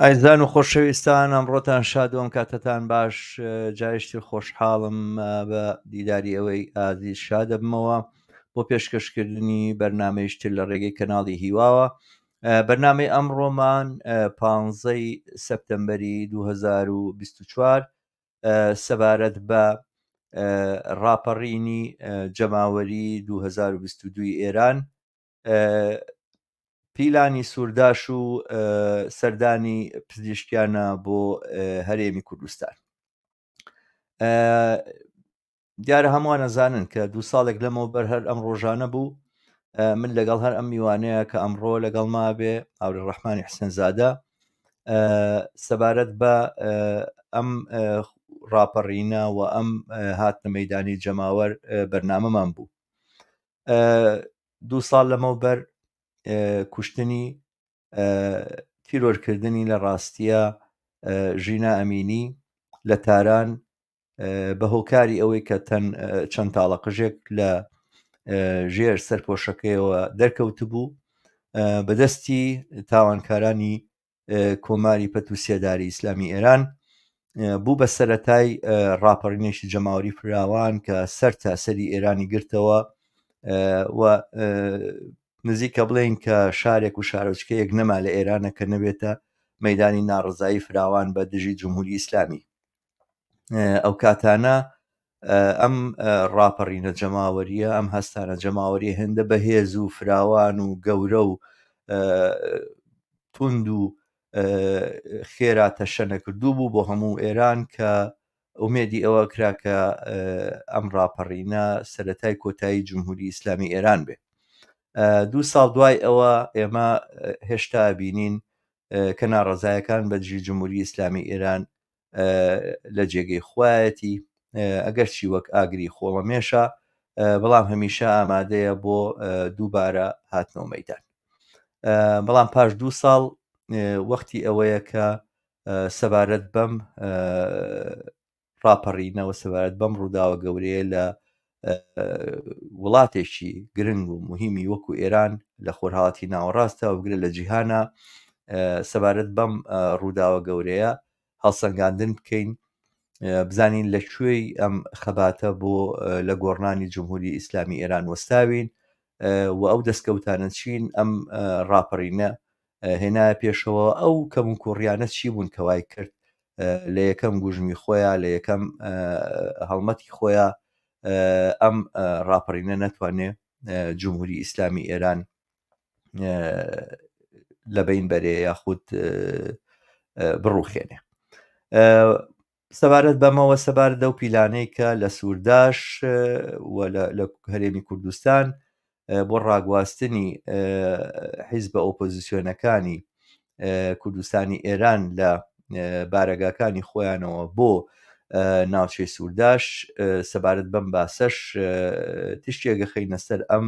ئایزان و خۆشەویستان ئەمڕۆتان شاد و ئەم کاتەتان باش جایشتر خۆشحاڵم بە دیداری ئەوەی ئازیز شادەبمەوە بۆ پێشکەشکردنی بەرنمەیشتر لە ڕێگەی کەناڵی هیواوە بەرنمەی ئەمڕۆمان پانزەی سەپتەمبەری 2024 سەبارەت بە ڕاپەڕینی جەماوەری 2022 ئێران پیلانی سوورداش و سەردانی پزیشکیانە بۆ هەرێمی کوردستان. دیارە هەمووان ئەزانن کە دوو ساڵێک لەمەوبەر هەر ئەم ڕۆژانە بوو من لەگەڵ هەر ئەم میوانەیە کە ئەمڕۆ لەگەڵ مابێ هاورێ ڕەحمانی حسێنزادە سەبارەت بە ئەم ڕاپەڕینە و ئەم هاتنە مەدانی جەماوەر بەرنامەمان بوو. دوو ساڵ لەمەوبەر کوشتنی تیرۆرکردنی لە ڕاستیە ژینا ئەمینی لە تاران بە هۆکاری ئەوەی کە تەن چەند تاڵە قژێک لە ژێر سەرپۆشەکەیەوە دەرکەوتبوو بەدەستی تاوانکارانی کۆماری پەت و سێداری ئیسلامی ئێران بوو بە سەرەتای ڕاپەڕینێکی جەماوەری فراوان کە سەر تا سەری ئێرانی گرتەوە و نزیکە بڵێین کە شارێک و شارۆچکەیەک نەما لە ئێرانە کە نەبێتە مەدانی ناڕزایی فراوان بە دژی جمهوری ئیسلامی ئەو کاتانە ئەم ڕاپەڕینە جەماوەریە ئەم هەستانە جەماوەری هێندە بەهێز و فراوان و گەورە و توند و خێرا تەشەنەکردوو بوو بۆ هەموو ئێران کە ئومێدی ئەوە کرا کە ئەم ڕاپەڕینە سەتای کۆتایی جمهوری ئیسلامی ئێران بێ دوو ساڵ دوای ئەوە ئێمە هێشتا بینین کە ناڕەزایەکان بە دژی جمهوری ئیسلامی ئێران لە جێگەی خوایەتی ئەگەرچی وەک ئاگری خۆڵەمێشە بەڵام هەمیشە ئامادەیە بۆ دووبارە هاتنەوە مەدان بەڵام پاش دوو ساڵ وەختی ئەوەیە کە سەبارەت بەم ڕاپەڕینەوە سەبارەت بەم ڕووداوە گەورەیە لە وڵاتێکی گرنگ و مهمی وەکو ئێران لە خۆرهەڵاتی ناوەڕاستە و بگرە لە جیهانە سەبارەت بەم ڕووداوە گەورەیە هەڵسەنگاندن بکەین بزانین لە کوێی ئەم خەباتە بۆ لە گۆڕنانی جمهوری ئیسلامی ئێران وەستاوین و ئەو دەستکەوتانە چین ئەم ڕاپەڕینە هێنایە پێشەوە ئەو کەم و کوڕیانە چی بوون کە وای کرد لە یەکەم گوژمی خۆیان لە یەکەم هەڵمەتی خۆیان ئەم ڕاپەڕینە نەتوانێ جمهوری ئیسلامی ئێران لە بین بەرێ یاخود بڕوخێنێ سەبارەت بەمەوە سەبارەت لەو پیلانەی کە لە سوورداش و لە هەرێمی کوردستان بۆ ڕاگواستنی حیزبە ئۆپۆزیسیۆنەکانی کوردستانی ئێران لە بارەگاکانی خۆیانەوە بۆ ناوچەی سوورداش سەبارەت بەم باسەش تشتێک ئەخەینە سەر ئەم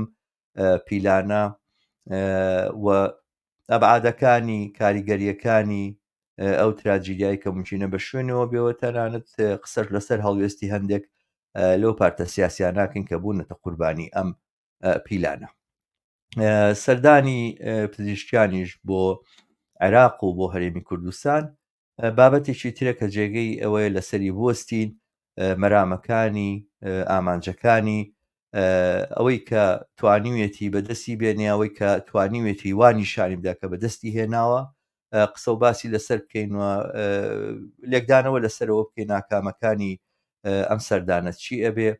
پیلانە و ئەبعادەکانی کاریگەریەکانی ئەو تراجیدیای کە ممکنە بە شوێنەوە بێەوە تەنانەت قسەش لەسەر هەڵوێستی هەندێک لەو پارتە سیاسیان ناکەین کە بوونەتە قوربانی ئەم پیلانە سەردانی پزیشکیانیش بۆ عێراق و بۆ هەرێمی کوردستان بابەتێکی ترە کە جێگەی ئەوەیە لەسەری بوەستین، مەرامەکانی، ئامانجەکانی، ئەوەی کە توانیویەتی بەدەستی بێنێ، ئەوەی کە توانیویەتی وا نیشانی بدا کە بەدەستی هێناوە، قسە و باسی لەسەر بکەین و لێکدانەوە لەسەرەوە بکەین ناکامەکانی ئەم سەردانە چی ئەبێ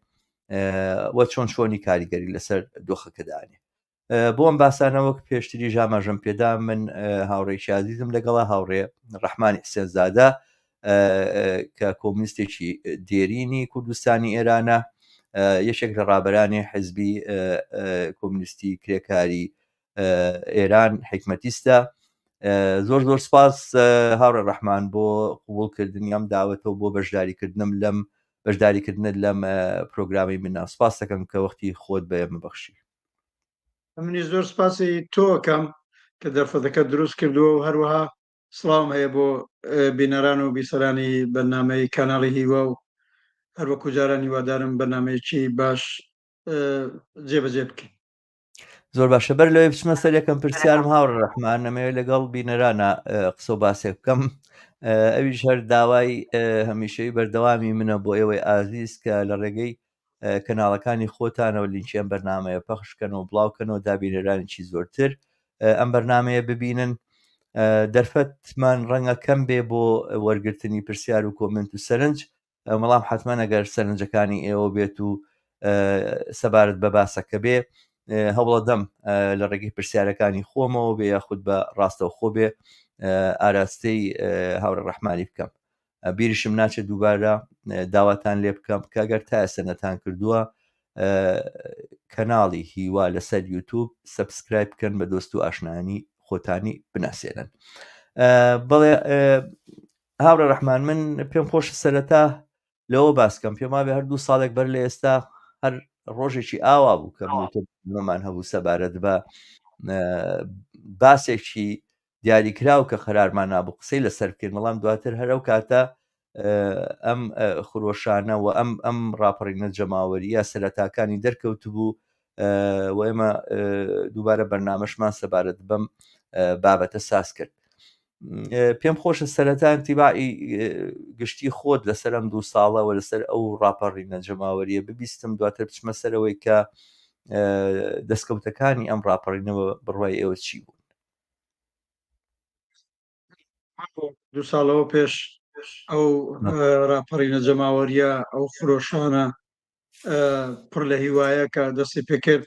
و چۆن چۆنی کاریگەری لەسەر دۆخەکە دانێ. بۆ ئەم باسانە وەک پێشتریش ئاماژەم پێدا من هاوڕێکی ئازیزم لەگەڵا هاوڕێ ڕەحمانی حسێنزادە کە کۆمونیستێکی دێرینی کوردستانی ئێرانە یەکێک لە ڕابەرانی حزبی کۆمونیستی کرێکاری ئێران حکمەتیستە زۆر زۆر سپاس هاوڕێ ڕەحمان بۆ قوبولکردنی ئەم داوەتەوە بۆ بەشداریکردنم لەم بەشداریکردنت لەم پرۆگرامی منە سپاس دەکەم کە وەختی خۆت بە ئێمە بەخشی منیش زۆر سپاسی تۆ ئەکەم کە دەرفەتەکە دروست کردووە و هەروەها سڵاوم هەیە بۆ بینەران و بیسەرانی بەرنامەی کاناڵی هیوا و هەروەکو جاران هیوادارم بەرنامەیەکی باش جێبەجێ بکەین. زۆر باشە بەر لەوەی بچمە سەر یەکەم پرسیارم هاوڕێ ڕەحمان ئەمەوێت لەگەڵ بینەرانە قسە و باسێک بکەم ئەویش هەر داوای هەمیشەی بەردەوامی منە بۆ ئێوەی ئازیز کە لە ڕێگەی کەناڵەکانی خۆتانەوە لینکی ئەم بەرنمەیە پەخشکەن و بڵاوکەنەوە دا بینەرانێکی زۆرتر ئەم بەرنمەیە ببینن دەرفەتمان ڕەنگە کەم بێ بۆ وەرگرتنی پرسیار و کۆمنت و سەرنج بەڵام حەتمەن ئەگەر سەرنجەکانی ئێوە بێت و سەبارەت بە باسەکە بێ هەوڵەدەم لە ڕێگەی پرسیارەکانی خۆمەوە بێ یاخود بە ڕاستەوخۆ بێ ئاراستەی هاوڕێ ڕەحمانی بکەم بیریشم ناچێت دووبارە داواتان لێ بکەم کە گەر تا ئێستا نەتان کردووە کەناڵی هیوا لەسەر یوتوب subscribe بکەن بە دۆست و ئاشنانی خۆتانی بناسێنن بەڵێ هاوڕێ ڕەحمان من پێم خۆشە سەرەتا لەوە باس کەم پێم وابێ هەر دوو ساڵێک بەر لە ئێستا هەر ڕۆژێکی ئاوا بوو کە من هەبوو سەبارەت بە باسێکی دیاریکراو کە قەرارمان نابوو قسەی لەسەر بکەین بەڵام دواتر هەر ئەو کاتە ئەم خرۆشانە و ئەم ئەم ڕاپەڕینە جەماوەریە سەرەتاکانی دەرکەوتبوو و ئێمە دووبارە بەرنامەشمان سەبارەت بەم بابەتە ساز کرد پێم خۆشە سەرەتا انتباعی گشتی خۆت لەسەر ئەم دوو ساڵە و لەسەر ئەو ڕاپەڕینە جەماوەریە ببیستم دواتر بچمە سەرەوەی کە دەستکەوتەکانی ئەم ڕاپەڕینەوە بڕوای ئێوە چی بوون؟ دوو ساڵەوە پێش ئەو ڕاپەڕینە جەماوەریە ئەو خرۆشانە پڕ لە هیوایە کە دەستی پێکرد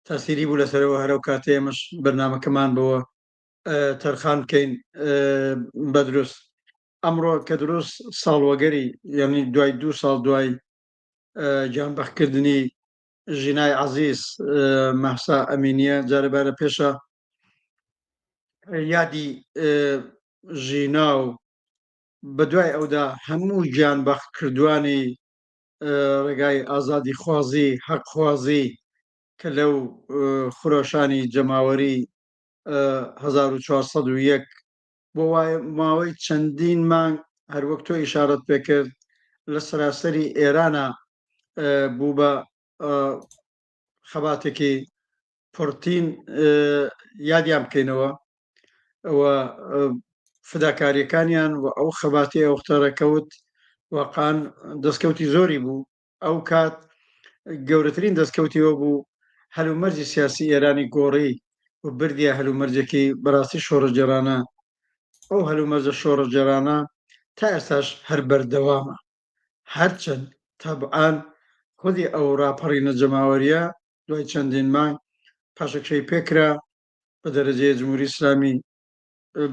تاسیری بوو لەسەرەوە هەرەو کاتێ ئێمەش بەرنمەکەمان بەوە تەرخان بکەین بە دروست ئەمڕۆ کە دروست ساڵوەگەری یعنی دوای دوو ساڵ دوای گیانبەختکردنی ژینای عەزیز مەهسا ئەمینیە جارەبارە پێشە یادی ژینا و بە دوای ئەودا هەموو گیان بەختکردوانی ڕێگای ئازادی خوازی حەقخوازی کە لەو خرۆشانی جەماوەری 1401 بۆ ماوەی چەندین مانگ هەروەک تۆ ئیشارەت پێکرد لە سەراسەری ئێرانە بوو بە خەباتێکی پڕتین یادیان بکەینەوە و فداکاریەکانیان و ئەو خەباتی ئەوختە ڕێکەوت واقعا دەستکەوتی زۆری بوو ئەو کات گەورەترین دەستکەوتیەوە بوو هەلومەرجی سیاسی ئێرانی گۆڕی و بردیە هەلومەرجێکی بەڕاستی شۆڕشگێڕانە ئەو هەلومەرجە شۆڕشگێڕانە تا ئێستاش هەر بەردەوامە هەرچەند تەبعەن خودی ئەو ڕاپەڕینە جەماوەریە دوای چەندین مانگ پاشەکشەی پێکرا بە دەرەجەیە جمهوری ئیسلامی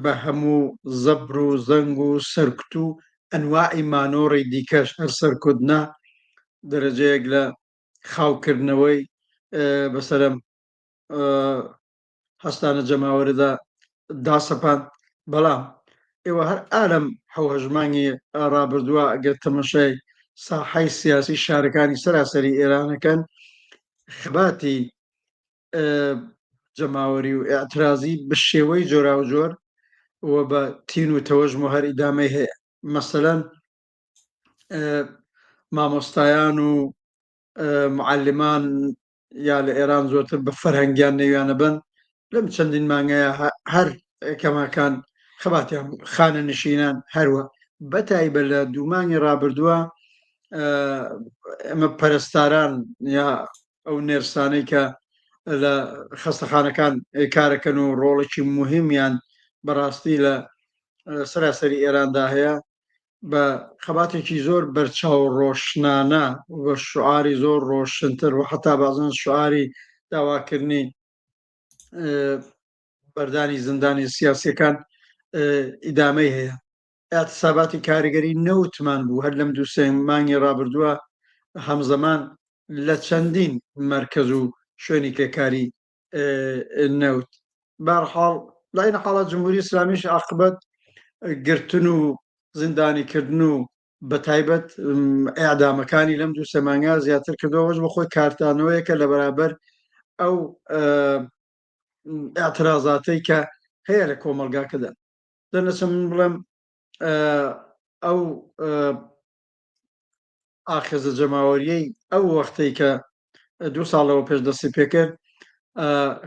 بە هەموو زەبر و زەنگ و سەرکوت و ئەنواعی مانۆڕی دیکەش هەر سەرکوت نا دەرەجەیەک لە خاوکردنەوەی بەسەرم هەستانە جەماوەرەدا داسەپاند بەڵام ئێوە هەر ئالەم حەوهەژمانگی ڕابردووە ئەگەر تەمەشای ساحەی سیاسی شارەکانی سەراسەری ئێرانەکەن خەباتی جەماوەری و ئیعترازی بە شێوەی جۆراوجۆر و بە تین و تەوەژم و هەر ئیدامەی هەیە مەسەلەن مامۆستایان و معلمان یا لە ئێران زۆرتر بە فەرهەنگیان نەویانە بن لەم چەندین مانگەیە هەر کەماکان خەباتیان خانە نشینان هەروە بەتایبە لە دوو مانگی ڕابردووە ئەمە پەرستاران یا ئەو نێرسانەی کە لە خەستەخانەکان کارەکەن و ڕۆڵێکی مهمیان بەڕاستی لە سەراسەری ئێراندا هەیە بە خەباتێکی زۆر بەرچاو ڕۆشنانە و شعاری زۆر ڕۆشنتر و حتا بازن شعاری داواکردنی بەردانی زیندانی سیاسەکان ئیدامەی هەیە اعتصاباتی کاریگەری نەوتمان بوو هەر لەم دوو سێ مانگی ڕابردووە هەمزەمان لە چەندین مەرکەز و شوێنی کرێکاری نەوت بارحاڵ لای حاڵە جمهوری ئیسلامیش عاقبەت گرتن و زیندانیکردن و بە تایبەت ئەعدامەکانی لەم دوو سێ مانگە زیاتر کردەوەش بە خۆی کارتانەوەیەکە لە بەرابەر ئەو اعترازاتەی کە هەیە لە کۆمەڵگاکەدا دەنەچم من بڵێم ئەو ئاخێزە جەماوەریەی ئەو وەختەی کە دوو ساڵەوە پێش دەستی پێکرد.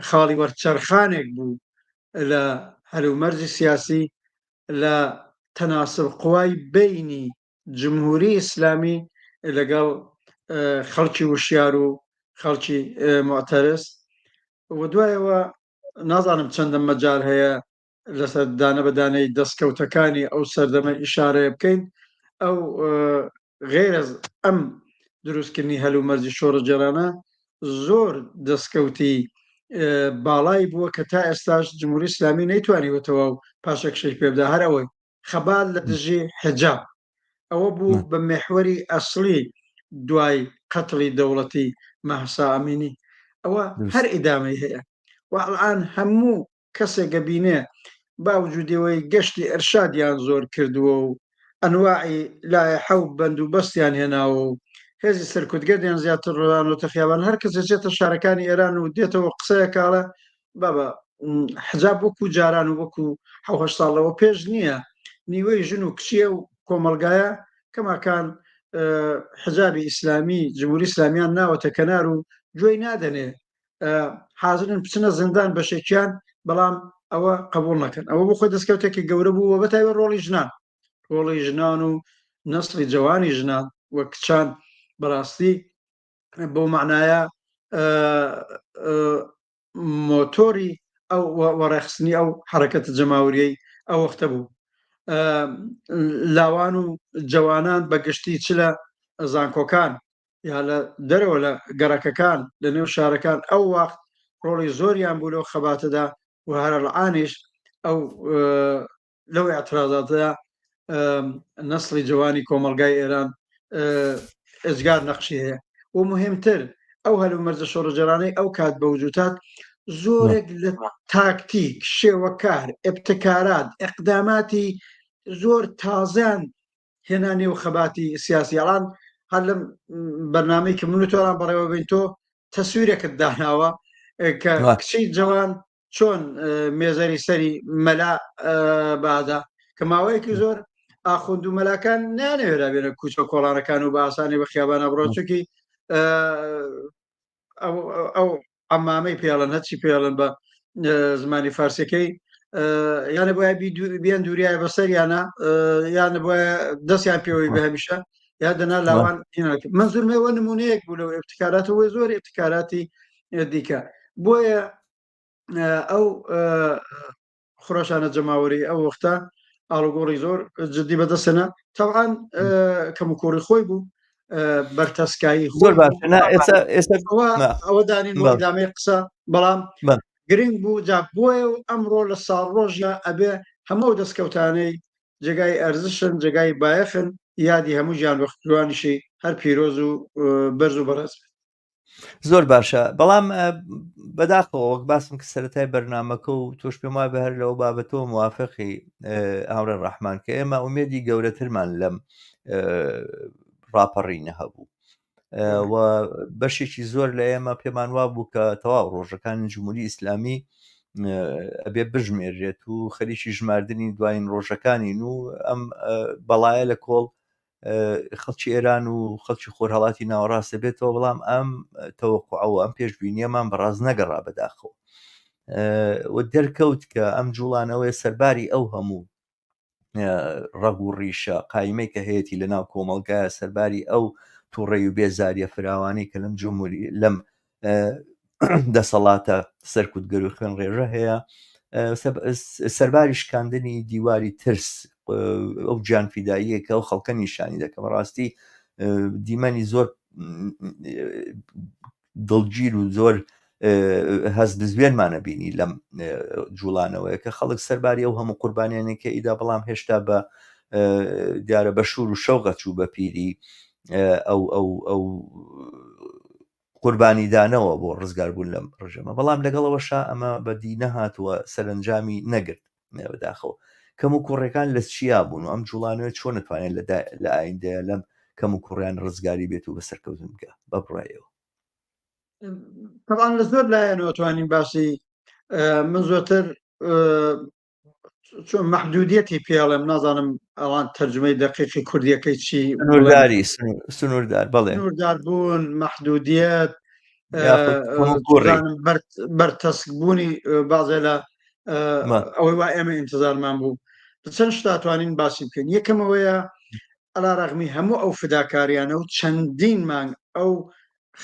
خاڵی وەرچەرخانێک بوو لە هەلومەرجی سیاسی لە تەناسب قوای بینی جمهوری ئیسلامی لەگەڵ خەڵکی وشیار و خەڵکی معتەرس و دوایەوە نازانم چەندە مەجال هەیە لەسەر دانە بە دانەی دەستکەوتەکانی ئەو سەردەمە ئیشارەیە بکەین ئەو غێرەز ئەم دروستکردنی هەلومەرجی شۆڕشگێڕانە زۆر دەستکەوتی باڵای بووە کە تا ئێستاش جمهوری ئیسلامی نەیتوانیوەتەوە و پاشەکشەی پێبدا هەر ئەوەی خەبات لە دژی حجاب ئەوە بوو بە مێحوەری ئەسڵی دوای قەتڵی دەوڵەتی مەهسا ئەمینی ئەوە هەر ئیدامەی هەیە و ئەلئان هەموو کەسێک ئەبینێ باوجودیەوەی گەشتی ئرشادیان زۆر کردووە و ئەنواعی لایحە و بەند و بەستیان هێناوە و هێزی سەرکوتگەریان زیاتر ڕۆیانۆتە خیابان هەر کەس دەچێتە شارەکانی ئێران و دێتەوە قسەیەکاڵە بابا حجاب وەکو جاران و وەکو حه ساڵەوە پێش نییە نیوەی ژن و کچیە و کۆمەلگایە کەماکان حجابی ئیسلامی جمهوری ئیسلامیان ناوەتە کەنار و گوێی نادەنێ حازرن بچنە زیندان بەشێکیان بەڵام ئەوە قبول نەکەن ئەوە بۆ خۆی دەستکەوتێکی گەورە بوو و بەتایبەت ڕۆڵی ژنان ڕۆڵی ژنان و نەسڵی جوانی ژنان و کچان بەڕاستی بەو معنایە مۆتۆری ئەو وەڕێخستنی ئەو حرەکەتە جەماوریەی ئەو وەختە بوو لاوان و جەوانان بە گشتی چ لە زانکۆکان یا لە دەرەوە لە گەڕەکەکان لە نێو شارەکان ئەو وەخت ڕۆڵی زۆریان بوو لەو خەباتەدا و هەرەڵعانیش ئەو لەو اعتراضاتدا نەسڵی جوانی کۆمەڵگای ئێران ئێجگار نەقشی هەیە و مهمتر ئەو هەلومەرجە شۆڕژێرانەی ئەو کات بە وجودات زۆرێک لە تاکتیک شێوەکار ابتکارات اقداماتی زۆر تازیان هێنا نێو خەباتی سیاسی ئەڵان هەر لەم بەرنامەی کە من و تۆران بەڕێوە بین تۆ تەسویرێکت داناوە کە کچی جوان چۆن مێزەری سەری مەلا بادا کە ماوەیەکی زۆر ئاخوند و مەلاکان نانەوێرا بێنە کوچە کۆڵانەکان و بە ئاسانی بە خیابانە بڕۆ چونکی ئەو عەمامەی پێڵن هەرچی پێڵن بە زمانی فارسەکەی یانە بۆە بیان دووریایە بەسەریانە یانە بۆە دەستیان پێوەی بە هەمیشە یا دەنا لاوان منزورمەوە نمونەیەک بوو لەو ابتکاراتەوە زۆر ابتکاراتی دیکە بۆیە ئەو خرۆشانە جەماوەری ئەو وەختە ئاڵوگۆڕی زۆر جدی بەدەستێنا تەوان کەموکوڕی خۆی بوو بەرتەسکایی زۆر باشە ئەوە دانین بۆ ئیدامەی قسە بەڵام گرنگ بوو جا بۆیە و ئەمڕۆ لە ساڵ ڕۆژە ئەبێ هەموو دەستکەوتانەی جێگای ئەرزشن جێگای بایەخن یادی هەموو گیان بەختوانیشی هەر پیرۆز و بەرز و بەڕێز بێت. زۆر باشە بەڵام بەداخەوە وەک باسم کە سەرەتای بەرنمەکە و تۆش پێم وایە هەر لەوە بابەتەوە موافقی هاوڕێ ڕەحمان کە ئێمە ئومێدی گەورەترمان لەم ڕاپەڕینە هەبوو و بەشێکی زۆر لە ئێمە پێمان وا بوو کە تەواو ڕۆژەکانی جمهوری ئیسلامی ئەبێ بژمێرێت و خەریکی ژماردننی دوایین ڕۆژەکانین و ئەم بەڵایە لە کۆڵ خەڵکی ئێران و خەڵکی خۆرهەڵاتی ناوەڕاست دەبێتەوە بەڵام ئەم تەوەقعەوە ئەم پێشبینیەمان بەڕاست نەگەڕا بەداخەوە و دەرکەوت کە ئەم جوڵانەوەی سەرباری ئەو هەموو ڕەگ و ڕیشە قایمەی کە هەیەی لە ناو کۆمەڵگایە سەرباری ئەو تووڕەی و بێزاریە فراوانی کە لەم جمهوری لەم دەسەڵاتە سەرکوتگەر و خوێن ڕێژە هەیە سەرباری شکاندنی دیواری ترس ئەو گیانفیداییە کە ئەو خەڵکە نیشانی دەکەم ڕاستی دیمەنی زۆر دڵگیر و زۆر هەست بزوێنمانە بینی لەم جوڵانەوەیە کە خەڵک سەرباری ئەو هەموو قوربانیانەی کە ئیدا بەڵام هێشتا بە دیارە بە شور و شەوغە چوو بە پیری ئەو ئەو ئەو قوربانیدانەوە بۆ ڕزگاربوون لەم ڕژێمە، بەڵام لەگەڵ ئەوەشا ئەمە بەدی نەهات و سەرەنجامی نەگرت. بەداخەوە کەموکوڕیەکان لە چیا بوون و ئەم جوڵانەوە چۆن نەتوانێت لە ئایندەیە لەم کەموکوڕیان ڕزگاری بێت و بە سەرکەوتن بگا بە بڕایەوە؟ طبعا لە زۆر لایەنەوە توانین باسی من زۆرتر چۆن مەحدودیەتی پێڵێم نازانم ئەوان تەرجمەی دەقیقی کوردیەکەی چی سنوورداری سنووردار بەڵێ سنووردار بوون مەحدودیەت. بەرتەسک بوونی بازێ لە ئەوەی وا ئێمە ئینتظارمان بوو چەند شتا توانین باسی بکەین یەکەمەوەیە ئەلا ڕەغمی هەموو ئەو فداکاریانە و چەندین مانگ ئەو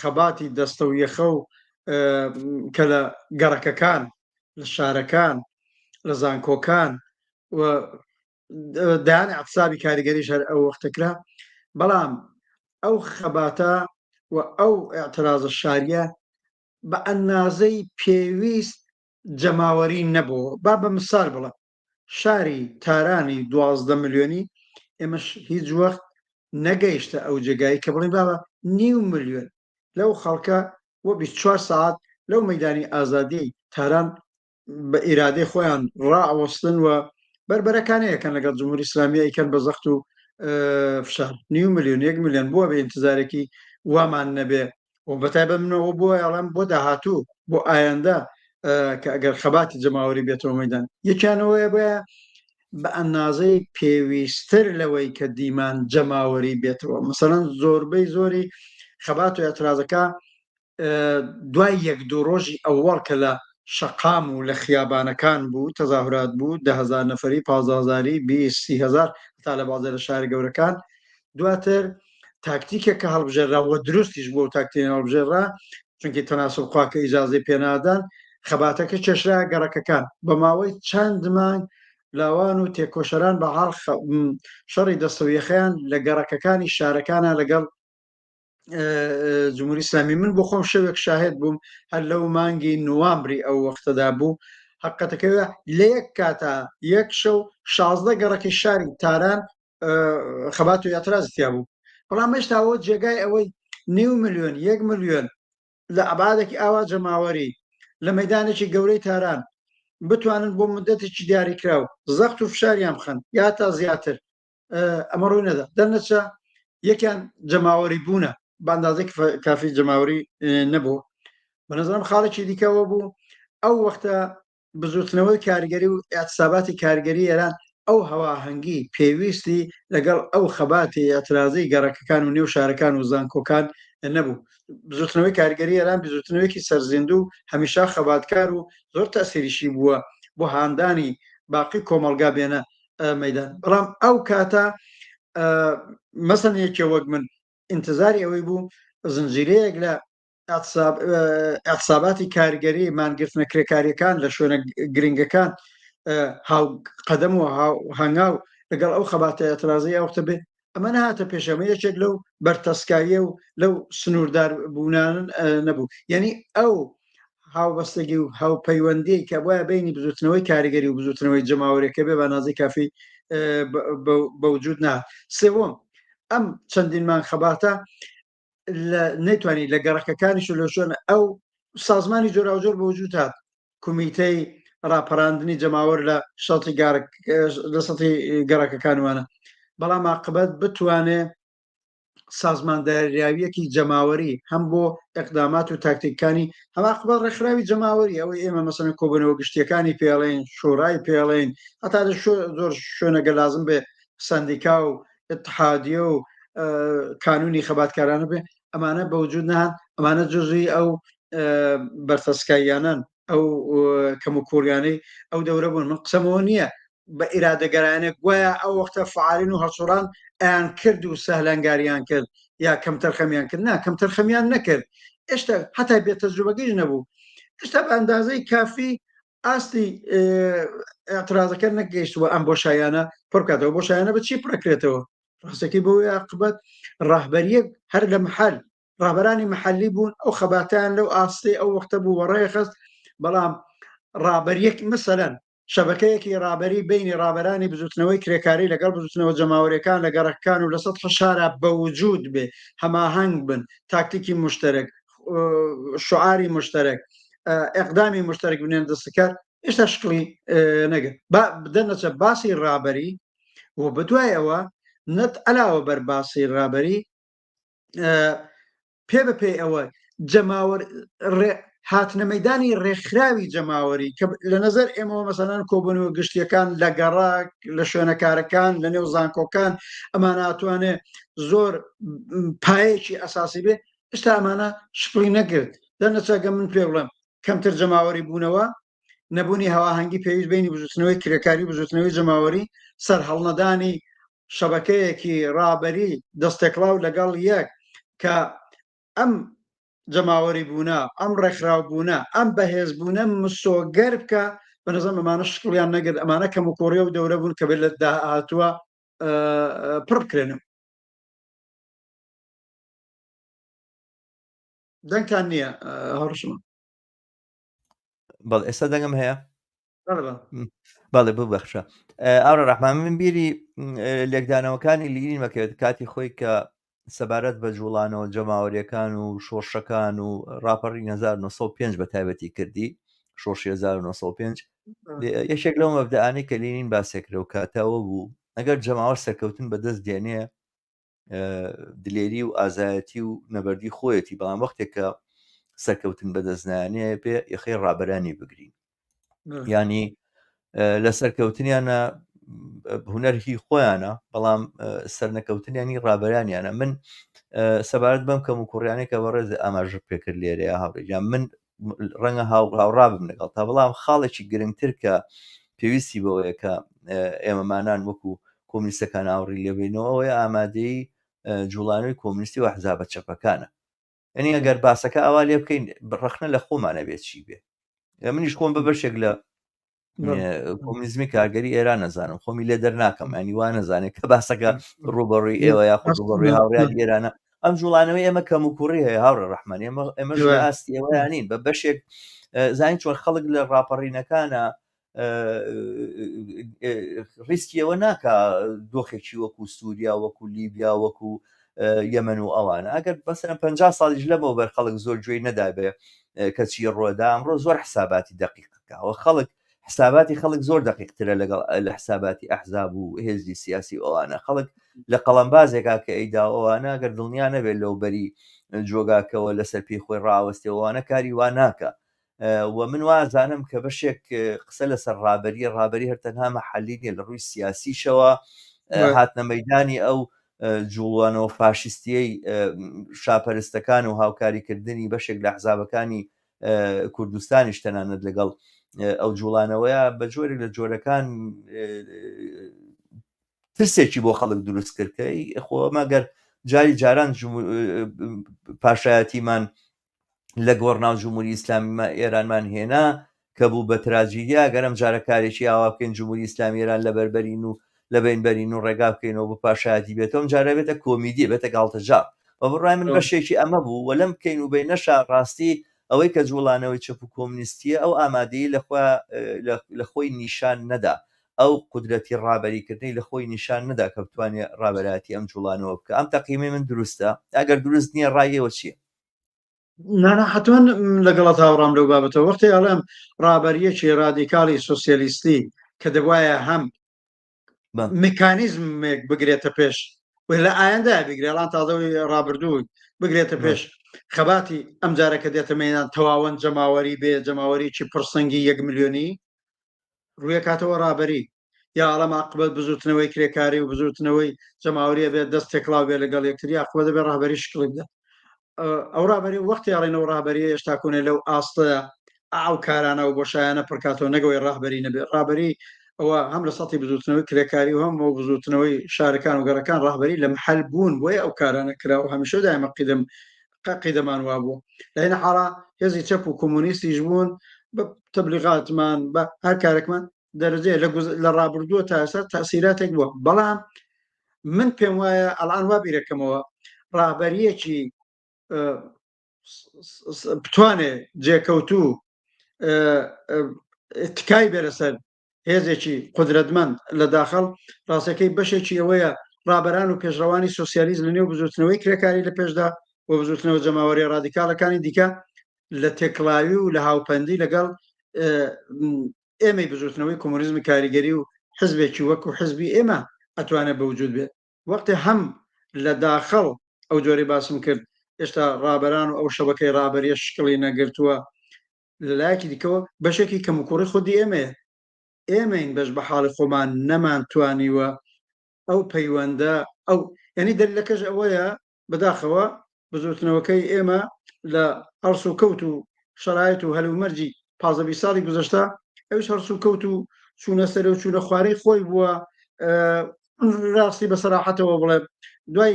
خەباتی دەستە و یەخە و کە لە گەڕەکەکان لە شارەکان لە زانکۆکان و دایان اعتصابی کاریگەریش هەر ئەو وەختە کرا بەڵام ئەو خەباتە و ئەو اعترازە شاریە بە ئەندازەی پێویست جەماوەری نەبوو با بە مثال بڵێم شاری تارانی 12 ملیۆنی ئێمەش هیچ وەخت نەگەیشتە ئەو جێگای کە بڵێن بابە نیو ملیۆن لەو خەڵکە بۆ 24 ساعت لەو مەدانی ئازادی تاران بە ئیرادەی خۆیان ڕائەوەستن و بەربەرەکانێ ئەکەن لەگەڵ جمهوری ئیسلامیە ئەیکەن بە زەخت و فشار. نیو ملیۆن یەک ملیۆن بووە بە ئینتزارێکی وامان نەبێ و بەتایبەت منەوە بۆ ئەڵێم بۆ داهاتوو بۆ ئایندە کە ئەگەر خەباتی جەماوەری بێتەوە مەدان یەکیانەوەیە بۆیە بە ئەندازەی پێویستتر لەوەی کە دیمان جەماوەری بێتەوە مەسەلەن زۆربەی زۆری خەبات و ئەترازەکە دوای یەک دوو ڕۆژی ئەوەڵ کە لە شەقام و لە خیابانەکان بوو تەزاهورات بوو 10هزار نەفەری 15هزاری 20 هزار تا لە بازێ لە شارە گەورەکان دواتر تاکتیکێک کە هەڵبژێرا و دروستیش بۆ تاکتین هەڵبژێرا چونکی تەناسب خوا کە ئیجازەی پێنادان خەباتەکە کێشرا گەڕەکەکان بە ماوەی چەند مانگ لاوان و تێکۆشەران بە حاڵ شەڕی دەستەویەخەیان لە گەڕەکەکانی شارەکانە لەگەڵ جمهوری ئیسلامی من بۆ خۆم شەوێک شاهد بووم هەر لەو مانگی نوامبری ئەو وەختەدا بوو حقەتەکە لە یەک کاتا یەک شەو 16 گەڕەکی شاری تاران خەبات و اعتراض تیا بوو بەڵام هێشتاوە جێگای ئەوەی نیو ملیۆن یەک ملیۆن لە ئەبادێکی ئاوا جەماوەری لە مەدانێکی گەورەی تاران بتوانن بۆ مدەتێکی دیاریکراو زەخت و فشاریان بخەن یا تا زیاتر ئەمە ڕووی نەدا دەرنەچە یەکیان جەماوەری بوونە بە ئەندازەی کافی جەماوەری نەبوو بە نظرم خاڵێکی دیکەوە بوو ئەو وەختە بزوتنەوەی کارگەری و ئاعتساباتی کارگەری ئێران ئەو هەواهەنگی پێویستی لەگەڵ ئەو خەباتی ئاعترازی گەڕەکەکان و نێو شارەکان و زانکۆکان نەبوو بزوتنەوەی کارگەری ئێران بزوتنەوەیەکی سەرزیندوو هەمیشە خەباتکار و زۆر تەسیریشی بووە بۆ هاندانی باقی کۆمەڵگا بێنە مەدان بەڵام ئەو کاتە مەسەن یەکێ وەک من ئینتظاری ئەوەی بوو زنجیرەیەک لە اعتصاباتی کارگەری مانگرتنە کرێکاریەکان لە شوێنە گرنگەکان هاو قەدەم و هەنگاو لەگەڵ ئەو خەباتە اعتراضی ئەوختە بێ ئەمە نەهاتە پێش ئەمە یەکێک لەو بەرتەسکاییە و لەو سنووردار بوونان نەبوو یعنی ئەو هاوبەستگی و هاوپەیوەندی کە وایە بینی بزوتنەوەی کاریگەری و بزوتنەوەی جەماوەرەکە بێ بە کافی بەوجود نا سێوەم ئەم چەندینمان خەباتە لە نەیتوانی لە گەڕەکەکانیش و لە شوێن ئەو سازمانی جۆراوجۆر بەوجود هات کومیتەی ڕاپەراندنی جەماوەر لە شەڵتی گارک لە سەتی گەڕەکەکانوانە بەڵام عاقبەت بتوانێ سازمانداریاویەکی جەماوەری هەم بۆ ئەقدامات و تاکتیکانی هەم عاقبەت ڕێکخراوی جەماوەری ئەوەی ئێمە مەسەن کۆبوونەوە گشتیەکانی پێڵێن شۆرای پێڵێن هەتا لە زۆر شوێنەگە لازم بێ سندیکا و اتحادیە و کانونی خەباتکارانە بێ ئەمانە بەوجود نەهات ئەمانە جزوی ئەو بەرتەسکاییانەن ئەو کەم و کوڕیانەی ئەو دەورە بوون من قسەمەوە نییە بە ئیرادەگەرانێک گوایە ئەو وەختە فعالین و هەڵسوڕان ئەیان کرد و سەهلەنگاریان کرد یا کەمتەرخەمیان کرد نا کەمتەرخەمیان نەکرد ئێشتا هەتا بێ تەجروبەگەیش نەبوو ئێشتا بە ئەندازەی کافی ئاستی اعتراضەکە نەگەیشتووە ئەم بۆشایانە پڕکاتەوە بۆشایانە بە چی پڕکرێتەوە ڕاستەکەی بۆ عاقبەت ڕەهبەریەک هەر لە محل ڕابەرانی محلی بوون ئەو خەباتیان لەو ئاستی ئەو وەختە بوو وەڕێخست بەڵام ڕابەریەک مثلەن شەبەکەیەکی ڕابەری بینی ڕابەرانی بزوتنەوەی کرێکاری لەگەڵ بزوتنەوە جەماوەریەکان لە گەڕەکان و لە سەد شارا بەوجود بێ هەماهەنگ بن تاکتیکی مشتەرەک شعاری مشتەرەک ئەقدامی مشتەرەک بنێن دەستکار ئێستا شکڵی نەگرت با دەنەچە باسی ڕابەری و بەدوای ئەوە نەت علاوە بەر باسی ڕابەری پێ بە پێی ئەوە جەماوەر هاتنە مەدانی ڕێکخراوی جەماوەری کە لە نظر ئێمەوە مەسەلەن کۆبوونەوە گشتیەکان لە گەڕاک لە شوێنەکارەکان لە نێو زانکۆکان ئەماناتوانێ زۆر پایەکی ئەساسی بێ ئێستا ئەمانە شکڵی نەگرت. دەرنەچەگە من پێ بڵێم کەمتر جەماوەری بوونەوە، نەبوونی هەواهەنگی پێویست بینی بزوتنەوەی کرێکاری و بزوتنەوەی جەماوەری، سەرهەڵنەدانی شەبەکەیەکی ڕابەری دەستێکڵاو لەگەڵ یەک کە ئەم جەماوەری بوونە، ئەم ڕێکخراو بوونە، ئەم بەهێز بوونە مسۆگەر بکە، بە نظرم ئەمانە شکڵیان نەگرت، ئەمانە کەموکوڕی و دەورە بوون کە بێت لە داهاتووە پڕ بکرێنەوە. دەنگتان نییە هاوڕشمە. بەڵێ ئێستا دەنگم هەیە؟ بەڵێ ببەخشە ئاڕە ڕەحمان من بیری لێکدانەوەکانی لینین مەکەوێت کاتی خۆی کە سەبارەت بە جوڵانەوە جەماوەریەکان و شۆڕشەکان و ڕاپەڕی 1905 بە تایبەتی کردی شۆڕشی 1905 یەکێک لەو مەبدەئانەی کە لینین باسێکرە و کاتەوە بوو ئەگەر جەماوەر سەرکەوتن بەدەست دێنێ دلێری و ئازایەتی و نەبەردی خۆیەتی بەڵام وەختێک کە سەرکەوتن بەدەست نانێ پێ یەخەی ڕابەرانی بگرین ینی لە سەرکەوتنیانە هوەر هی خۆیانە بەڵام سەرنەکەوتنیانی ڕابەرانیانە من سەبارەت بەم کەم و کوڕیانێک کە بەڕێز ئاماژە پێکرد لێرەیە هاوڕێجان من ڕەنگە هاوڕابم لەگەڵ تا بەڵام خاڵێکی گرنگتر کە پێویستی بەوەیە کە ئێمەمانان وەکو کۆمنیستەکان ئاوڕی لێبینەوە ئەوەیە ئامادەی جوڵانەوەی کۆمنیستی و حزابە چەپەکانە یعنی ئەگەر باسەکە ئەوا لێ بکەین ڕەخنە لە خۆمانە بێت چی بێ منیش خۆم بە بەشێک لە کۆمنیزمی کارگەری ئێران نەزانم خۆمی لێ دەرناکەم ینی وا نەزانێت کە باسەکە ڕوبەڕووی ئێوە یاخود ڕوبەڕووی هاوڕیانی ئێرانە ئەم جوڵانەوەی ئێمە کەم و کوڕی هەیە هاوڕێ ڕەحمان ئێمە ئێمەش لە ئاستی ئێوەیان نین بە بەشێک زانین چۆن خەڵک لە ڕاپەڕینەکانە ڕیسکی ئەوە ناکا دۆخێکی وەکو سووریا وەکو لیبیا وەکو یەمەن و ئەوانە ئەگەر بەسەر پ ساڵیش لەمەوە بەر خەڵک زۆر گوێی نەدابێ کەچی ڕۆدا ئەمڕۆ زۆر حساباتی دقیقەکەەوە خەڵک حساباتی خەڵک زۆر دقیقترە لەگەڵ لە حساباتی ئەحزاب و هێزی سیاسی ئەوانە خەڵک لە قەڵەمبازێکا کە ئەیدا ئەوانە گەر دڵنیا نەبێت لەو بەری جۆگاکەوە لەسەر پێی خۆی ڕاوەستێەوەوانە کاری وا ناکە و من وازانم کە بەشێک قسە لەسەر ڕابەری ڕابەری هەر تەنها مەحەلی نیە لە ڕووی سیاسیشەوە هاتنە مەدانی ئەو جوڵوانەوە فاشیستیەی شاپەرستەکان و هاوکاریکردنی بەشێک لە حزابەکانی کوردستانیش تەنانەت لەگەڵ ئەو جوڵانەوەیە بە جۆرێک لە جۆرەکان ترسێکی بۆ خەڵک دروست کرد کە خۆ مەگەر جاری جاران پاشایەتیمان لە گۆڕناو جمهوری ئیسلامی ئێرانمان هێنا کە بوو بە تراجیدیا گەر ئەم جارە کارێکی ئاوا بکەین جمهوری ئیسلامی ئێران لەبەر بەرین و لە بین بەرین و ڕێگا بکەینەوە بۆ پاشایەتی بێتەوە ئەم جارە بێتە کۆمیدی بێتە گاڵتەجاڕ بە بڕوای من بەشێکی ئەمە بوو و لەم بکەین و بینەشا ڕاستی ئەوەی کە جوڵانەوەی چەپ و کۆمنیستیە ئەو ئامادەیی لە خۆی نیشان نەدا ئەو قودرەتی ڕابەریکردنەی لە خۆی نیشان نەدا کە بتوانێ ڕابەرایەتی ئەم جوڵانەوە بکا. ئەم تەقیمەی من دروستە؟ ئەگەر دروست نییە ڕای ئێوە چییە؟ نانا حتمما لەگەڵت هاوڕام لەو بابەتە وەختی ئەڵێم ڕابەریەکی ڕادیکاڵی سۆسیالیستی کە دەبواە هەم مکانیزمێک بگرێتە پێش و لە ئایندە بگرێ ئەڵان تازەوەی ڕابردوو بگرێتە پێش خەباتی ئەم جارە کە دێتە مەدان تەواوەن جەماوەری بێ جەماوەریی پڕسەنگی یەک ملیۆنی ڕوویەکاتەوە ڕابەری یا ئەڵێم عاقبەت بزوتنەوەی کرێکاری و بزوتنەوەی جەماوەریە بێت دەست تێکڵاو بێت لەگەڵ یەکتری عاقبەت دەبێت ڕابەری شکڵی بدات ئەو ڕابەری وەختی ئەڵێنەوە ڕابەری هێشتا کۆنێ لەو ئاستە ئەو کارانە و بۆشایانە پڕکاتەوە نەگەوەی ڕابەری نەبێت ڕابەری ئەوە هەم لە سەتی بزوتنەوەی کرێکاری و هەم بۆ بزوتنەوەی شارەکان و گەڕەکان ڕابەری لە محل بوون بۆیە ئەو کارانە کرا و هەمیشە دایمە قیدم قیدەمان وابوو لە عەینی حاڵا هێزی چەپ و کۆمۆنیستیش بوون بە تەبلیغاتمان بە هەر کارێکمان دەرەجەیە لە لە ڕابردووە تا ئێستا تاسیراتێک بووە بەڵام من پێم وایە ئەڵان وا بیرەکەمەوە ڕابەریەکی بتوانێ جێکەوتوو تکای بێ لەسەر هێزێکی قودرەتمەند لە داخڵ، ڕاستەکەی بەشێکی ئەوەیە ڕابەران و پێشڕەوانی سۆسیالیست لە نێو بزووتنەوەی کرێکاری لە پێشدا و بزووتنەوە جەماوەریە ڕادیکاڵەکانی دیکە لە تێکڵاوی و لە هاوپەندی لەگەڵ ئێمەی بزووتنەوەی کۆمۆنیزمی کاریگەری و حزبێکی وەکو حزبی ئێمە ئەتوانێت بە وجود بێت. وەختێ هەم لە داخڵ ئەو جۆرەی باسم کرد هێشتا ڕابەران و ئەو شەبەکەی ڕابەریە شکڵی نەگرتووە، لە لایەکی دیکەوە بەشێکی کەموکوڕی خودی ئێمەیە، ئێمەین بەش بە حاڵی خۆمان نەمانتوانیوە ئەو پەیوەندە ئەو یعنی دەلیلەکەش ئەوەیە بەداخەوە بزوتنەوەکەی ئێمە لە هەڵسوکەوت و شەرایت و هەلومەرجی 15 20 ساڵی گوزەشتە ئەویش هەڵسوکەوت و چوونە سەر و چوونە خوارەی خۆی بووە. ڕاستی بە سەراحەتەوە بڵێ دوای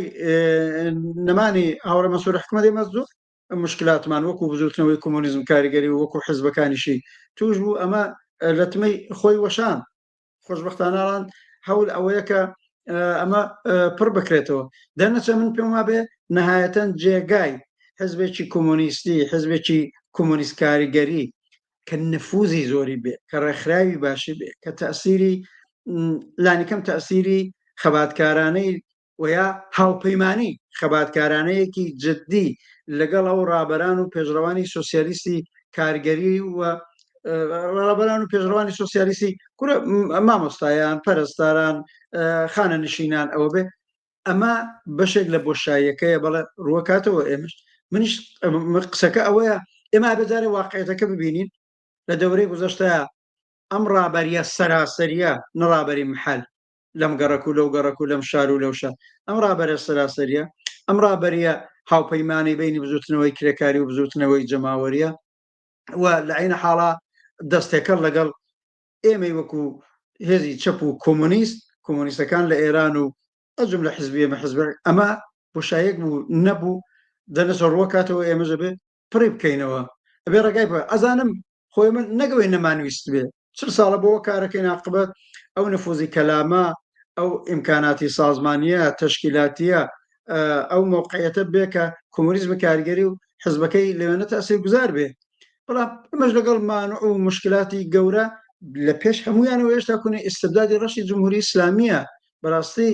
نەمانی هاوڕێ مەنسوور حکومەت ئێمە زۆر مشکلاتمان وەکو بزوتنەوەی کۆمۆنیزم کاریگەری و وەکو حزبەکانیشی توش بوو، ئەمە لەتمەی خۆی وەشان. خۆشبەختانەڵان هەول ئەوەیە کە ئەمە پڕ بکرێتەوە. دەرنەچە من پێم وابێ نهایەتەن جێگای حزبێکی کۆمۆنیستی، حزبێکی کۆمۆنیست کاریگەری کە نفوزی زۆری بێ، کە ڕێکخراوی باشی بێ، کە تەسیری لانیکەم تەسیری خەباتکارانەی و یا هاوپەیمانی خەباتکارانەیەکی جددی لەگەڵ ئەو ڕابەران و پێشڕەوانی سۆسیالیستی کارگەری و ڕابەران و پێشڕەوانی سۆسیالیستی کورە مامۆستایان، پەرستاران، خانە نشینان ئەوە بێ، ئەمە بەشێک لە بۆشاییەکەیە. بەڵێ ڕووەکاتەوە ئێمەش منیش قسەکە ئەوەیە ئێمە بەجارێ واقعیەتەکە ببینین. لە دەورەی گوزەشتە ئەم ڕابەریە سەراسەریە، نەڕابەری محل لەم گەڕەک و لەو گەڕەک و لەم شار و لەو شار، ئەم ڕابەرە سەراسەریە، ئەم ڕابەریە هاوپەیمانی بینی بزوتنەوەی کرێکاری و بزوتنەوەی جەماوەریە و لە عین حاڵا دەستێکەڵ لەگەڵ ئێمەی وەکو هێزی چەپ و کۆمۆنیست، کۆمۆنیستەکان لە ئێران و ئەجم لە حزبی ئێمە حزب، ئەمە بۆشایەک بوو نەبوو دەنەچە ڕووە کاتەوە ئێمەش ئەبێ پڕی بکەینەوە، ئەبێ ڕێگای بە ئەزانم خۆی من نەگەوەی نەمانویست بێ 40 ساڵە بۆ کارەکەی ناقبەت ئەو نفوزی کەلامە، ئەو ئیمکاناتی سازمانیە تەشکیلاتیە، ئەو مەوقعیەتە بێ کە کۆمۆنیزم کاریگەری و حزبەکەی لەوێنە تەسیر گوزار بێ. بەڵام ئەمەش لەگەڵ مانع و مشکلاتی گەورە لە پێش هەمویانەوە هێشتا کونی ئیستبدادی ڕەشی جمهوری ئیسلامیە. بەڕاستی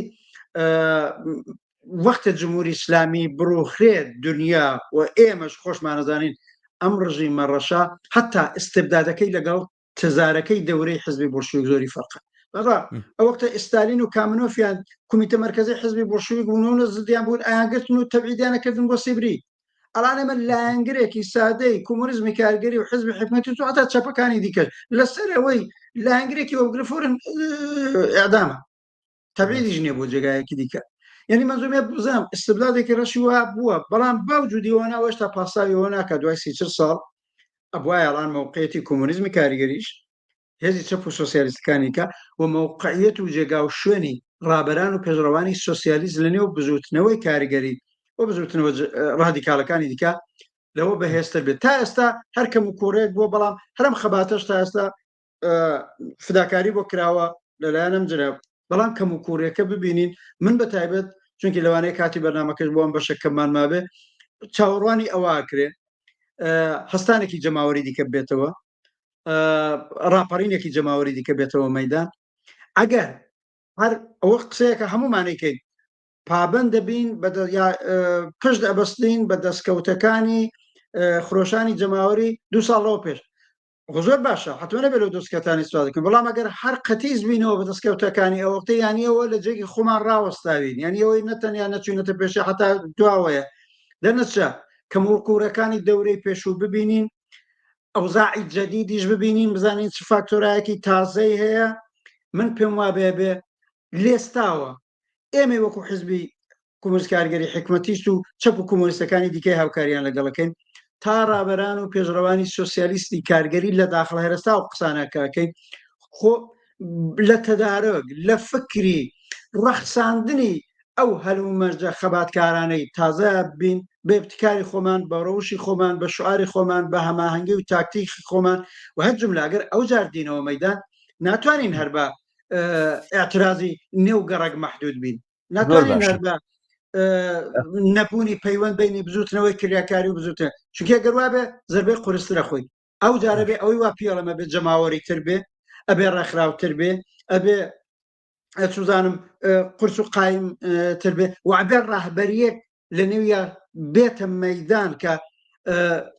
وەختە جمهوری ئیسلامی بڕوخرێت دنیا و ئێمەش خۆشمانەزانین ئەم ڕژیمە ڕەشە حتا ئیستبدادەکەی لەگەڵ تزارەکەی دەورەی حزبی بۆلشویک زۆری فەرقە. بەڕا ئەو وەختە ئستالین و کامنۆفیان کومیتە مەرکەزی حزبی بۆلشویک بوون و زدیان بوون، ئەیانگرتن و تەبعیدیانە کردن بۆ سیبری. ئەڵان ئێمە لایەنگرێکی سادەی کۆمۆنیزمی کارگەری و حزبی حکومەتی و حتا چەپەکانی دیکەش لەسەر ئەوەی لایەنگرێکی وەبگرە فۆرن ئەعدامە، تەبعیدیش نییە بۆ جێگایەکی دیکە. یعنی مەنزومێ بزانم ئیستبدادێکی ڕەشی وا بووە، بەڵام باوجودی ئەوە نا هێشتا پاساوی ئەوە ناکات دوای 30 ساڵ ئەبوایە ئەڵان مەوقعیەتی کۆمۆنیزمی کاریگەریش هێزی چەپ و سۆسیالیستەکانی کە و مەوقعیەت و جێگا و شوێنی ڕابەران و پێشڕەوانی سۆسیالیست لە نێو بزووتنەوەی کاریگەری و بزووتنەوە ڕادیکالەکانی دیکە لەوە بەهێزتر بێت. تا ئێستا هەر کەم و کوڕێک بووە، بەڵام هەرم خەباتەش تا ئێستا فداکاری بۆ کراوە لەلایەن ئەم جناب، بەڵام کەم و کوڕیەکە ببینین. من بە تایبەت چونکی لەوانەیە کاتی بەرنامەکەش بۆ ئەم بەشە کەممان مابێ، چاوەڕوانی ئەوە ئەکرێ هەستانێکی جەماوەری دیکە بێتەوە، ڕاپەڕینێکی جەماوەری دیکە بێتەوە مەدان. ئەگەر هەر ئەوە قسەیەکە هەمومانەیکەین پابند دەبین پشت ئەبەستین بە دەستکەوتەکانی خرۆشانی جەماوەری دو ساڵەوە پێش، زۆر باشە، حتمما نەبێت لەو دەستکەوتانی استفادە بکەین، بەڵام ئەگەر هەر قەتیس بینەوە بە دەستکەوتەکانی ئەو وەختە، یانی ئەوە لە جێگی خۆمان ڕاوەستاوین، یانی ئەوەی نەتەنیا نەچوینەتە پێشێ حتا دواوەیە. دەرنەچە کەموکوڕەکانی دەورەی پێشوو ببینین، ئەوزاعی جەدیدیش ببینین، بزانین چ فاکتۆرایەکی تازەی هەیە. من پێم وابێ بێ لێستاوە ئێمەی وەکو حزبی کۆمۆنیست کارگەری حکمەتیست و چەپ و کۆمۆنیستەکانی دیکەی هاوکاریان لەگەڵەکەین تا ڕابەران و پێشڕەوانی سۆسیالیستی کارگەری لە داخڵ هەرستا و قسانەکەکەین، خۆ لە تەدارۆک لە فکری ڕەخساندنی ئەو هەلومەرجە خەباتکارانەی تازە بین، بە ابتکاری خۆمان، بە ڕەوشی خۆمان، بە شعاری خۆمان، بە هەماهەنگی و تاکتیکی خۆمان و هەر جملە. ئەگەر ئەو جار دینەوە مەدان ناتوانین هەر بە اعترازی نێو گەڕەک محدود بین، ناتوانین هەر بە نەبوونی پەیوەند بینی بزوتنەوەی کرێکاری و بزوتن، چونکە گەر وابێ زربەی قورسترە خۆی ئەو جارە بێ. ئەوەی وا پێڵەمە بێ جەماوەری تر بێ، ئەبێ ڕێکخراوتر بێ، ئەبێ چزانم قورس و قایم تر بێ و ئەبێ ڕەهبەریەک لە نێویا بێتە مەدان کە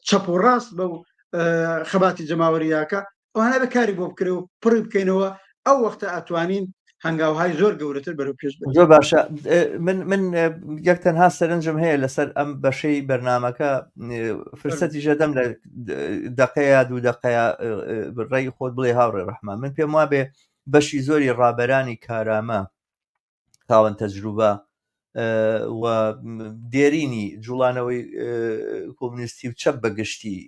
چەپ و ڕاست بە و خەباتی جەماوەریاکە ئەوانە بە کاری بۆ بکرێ و پڕی بکەینەوە. ئەو وەختە ئەتوانین هەنگاوهای زۆر گەورەتر بەرەو پێش بەرین. زۆر باشە. من من یەک تەنها سەرنجم هەیە لەسەر ئەم بەشەی بەرنمەکە، فرسەتی ژەدەم لە دقەیە دوو دقەیە ڕێی خۆت بڵێ هاوڕێ ڕەحمان. من پێم وابێ بەشی زۆری ڕابەرانی کارامە، خاوەن تەجروبە، و دێرینی جوڵانەوەی کۆمونیستی و چەپ بە گشتی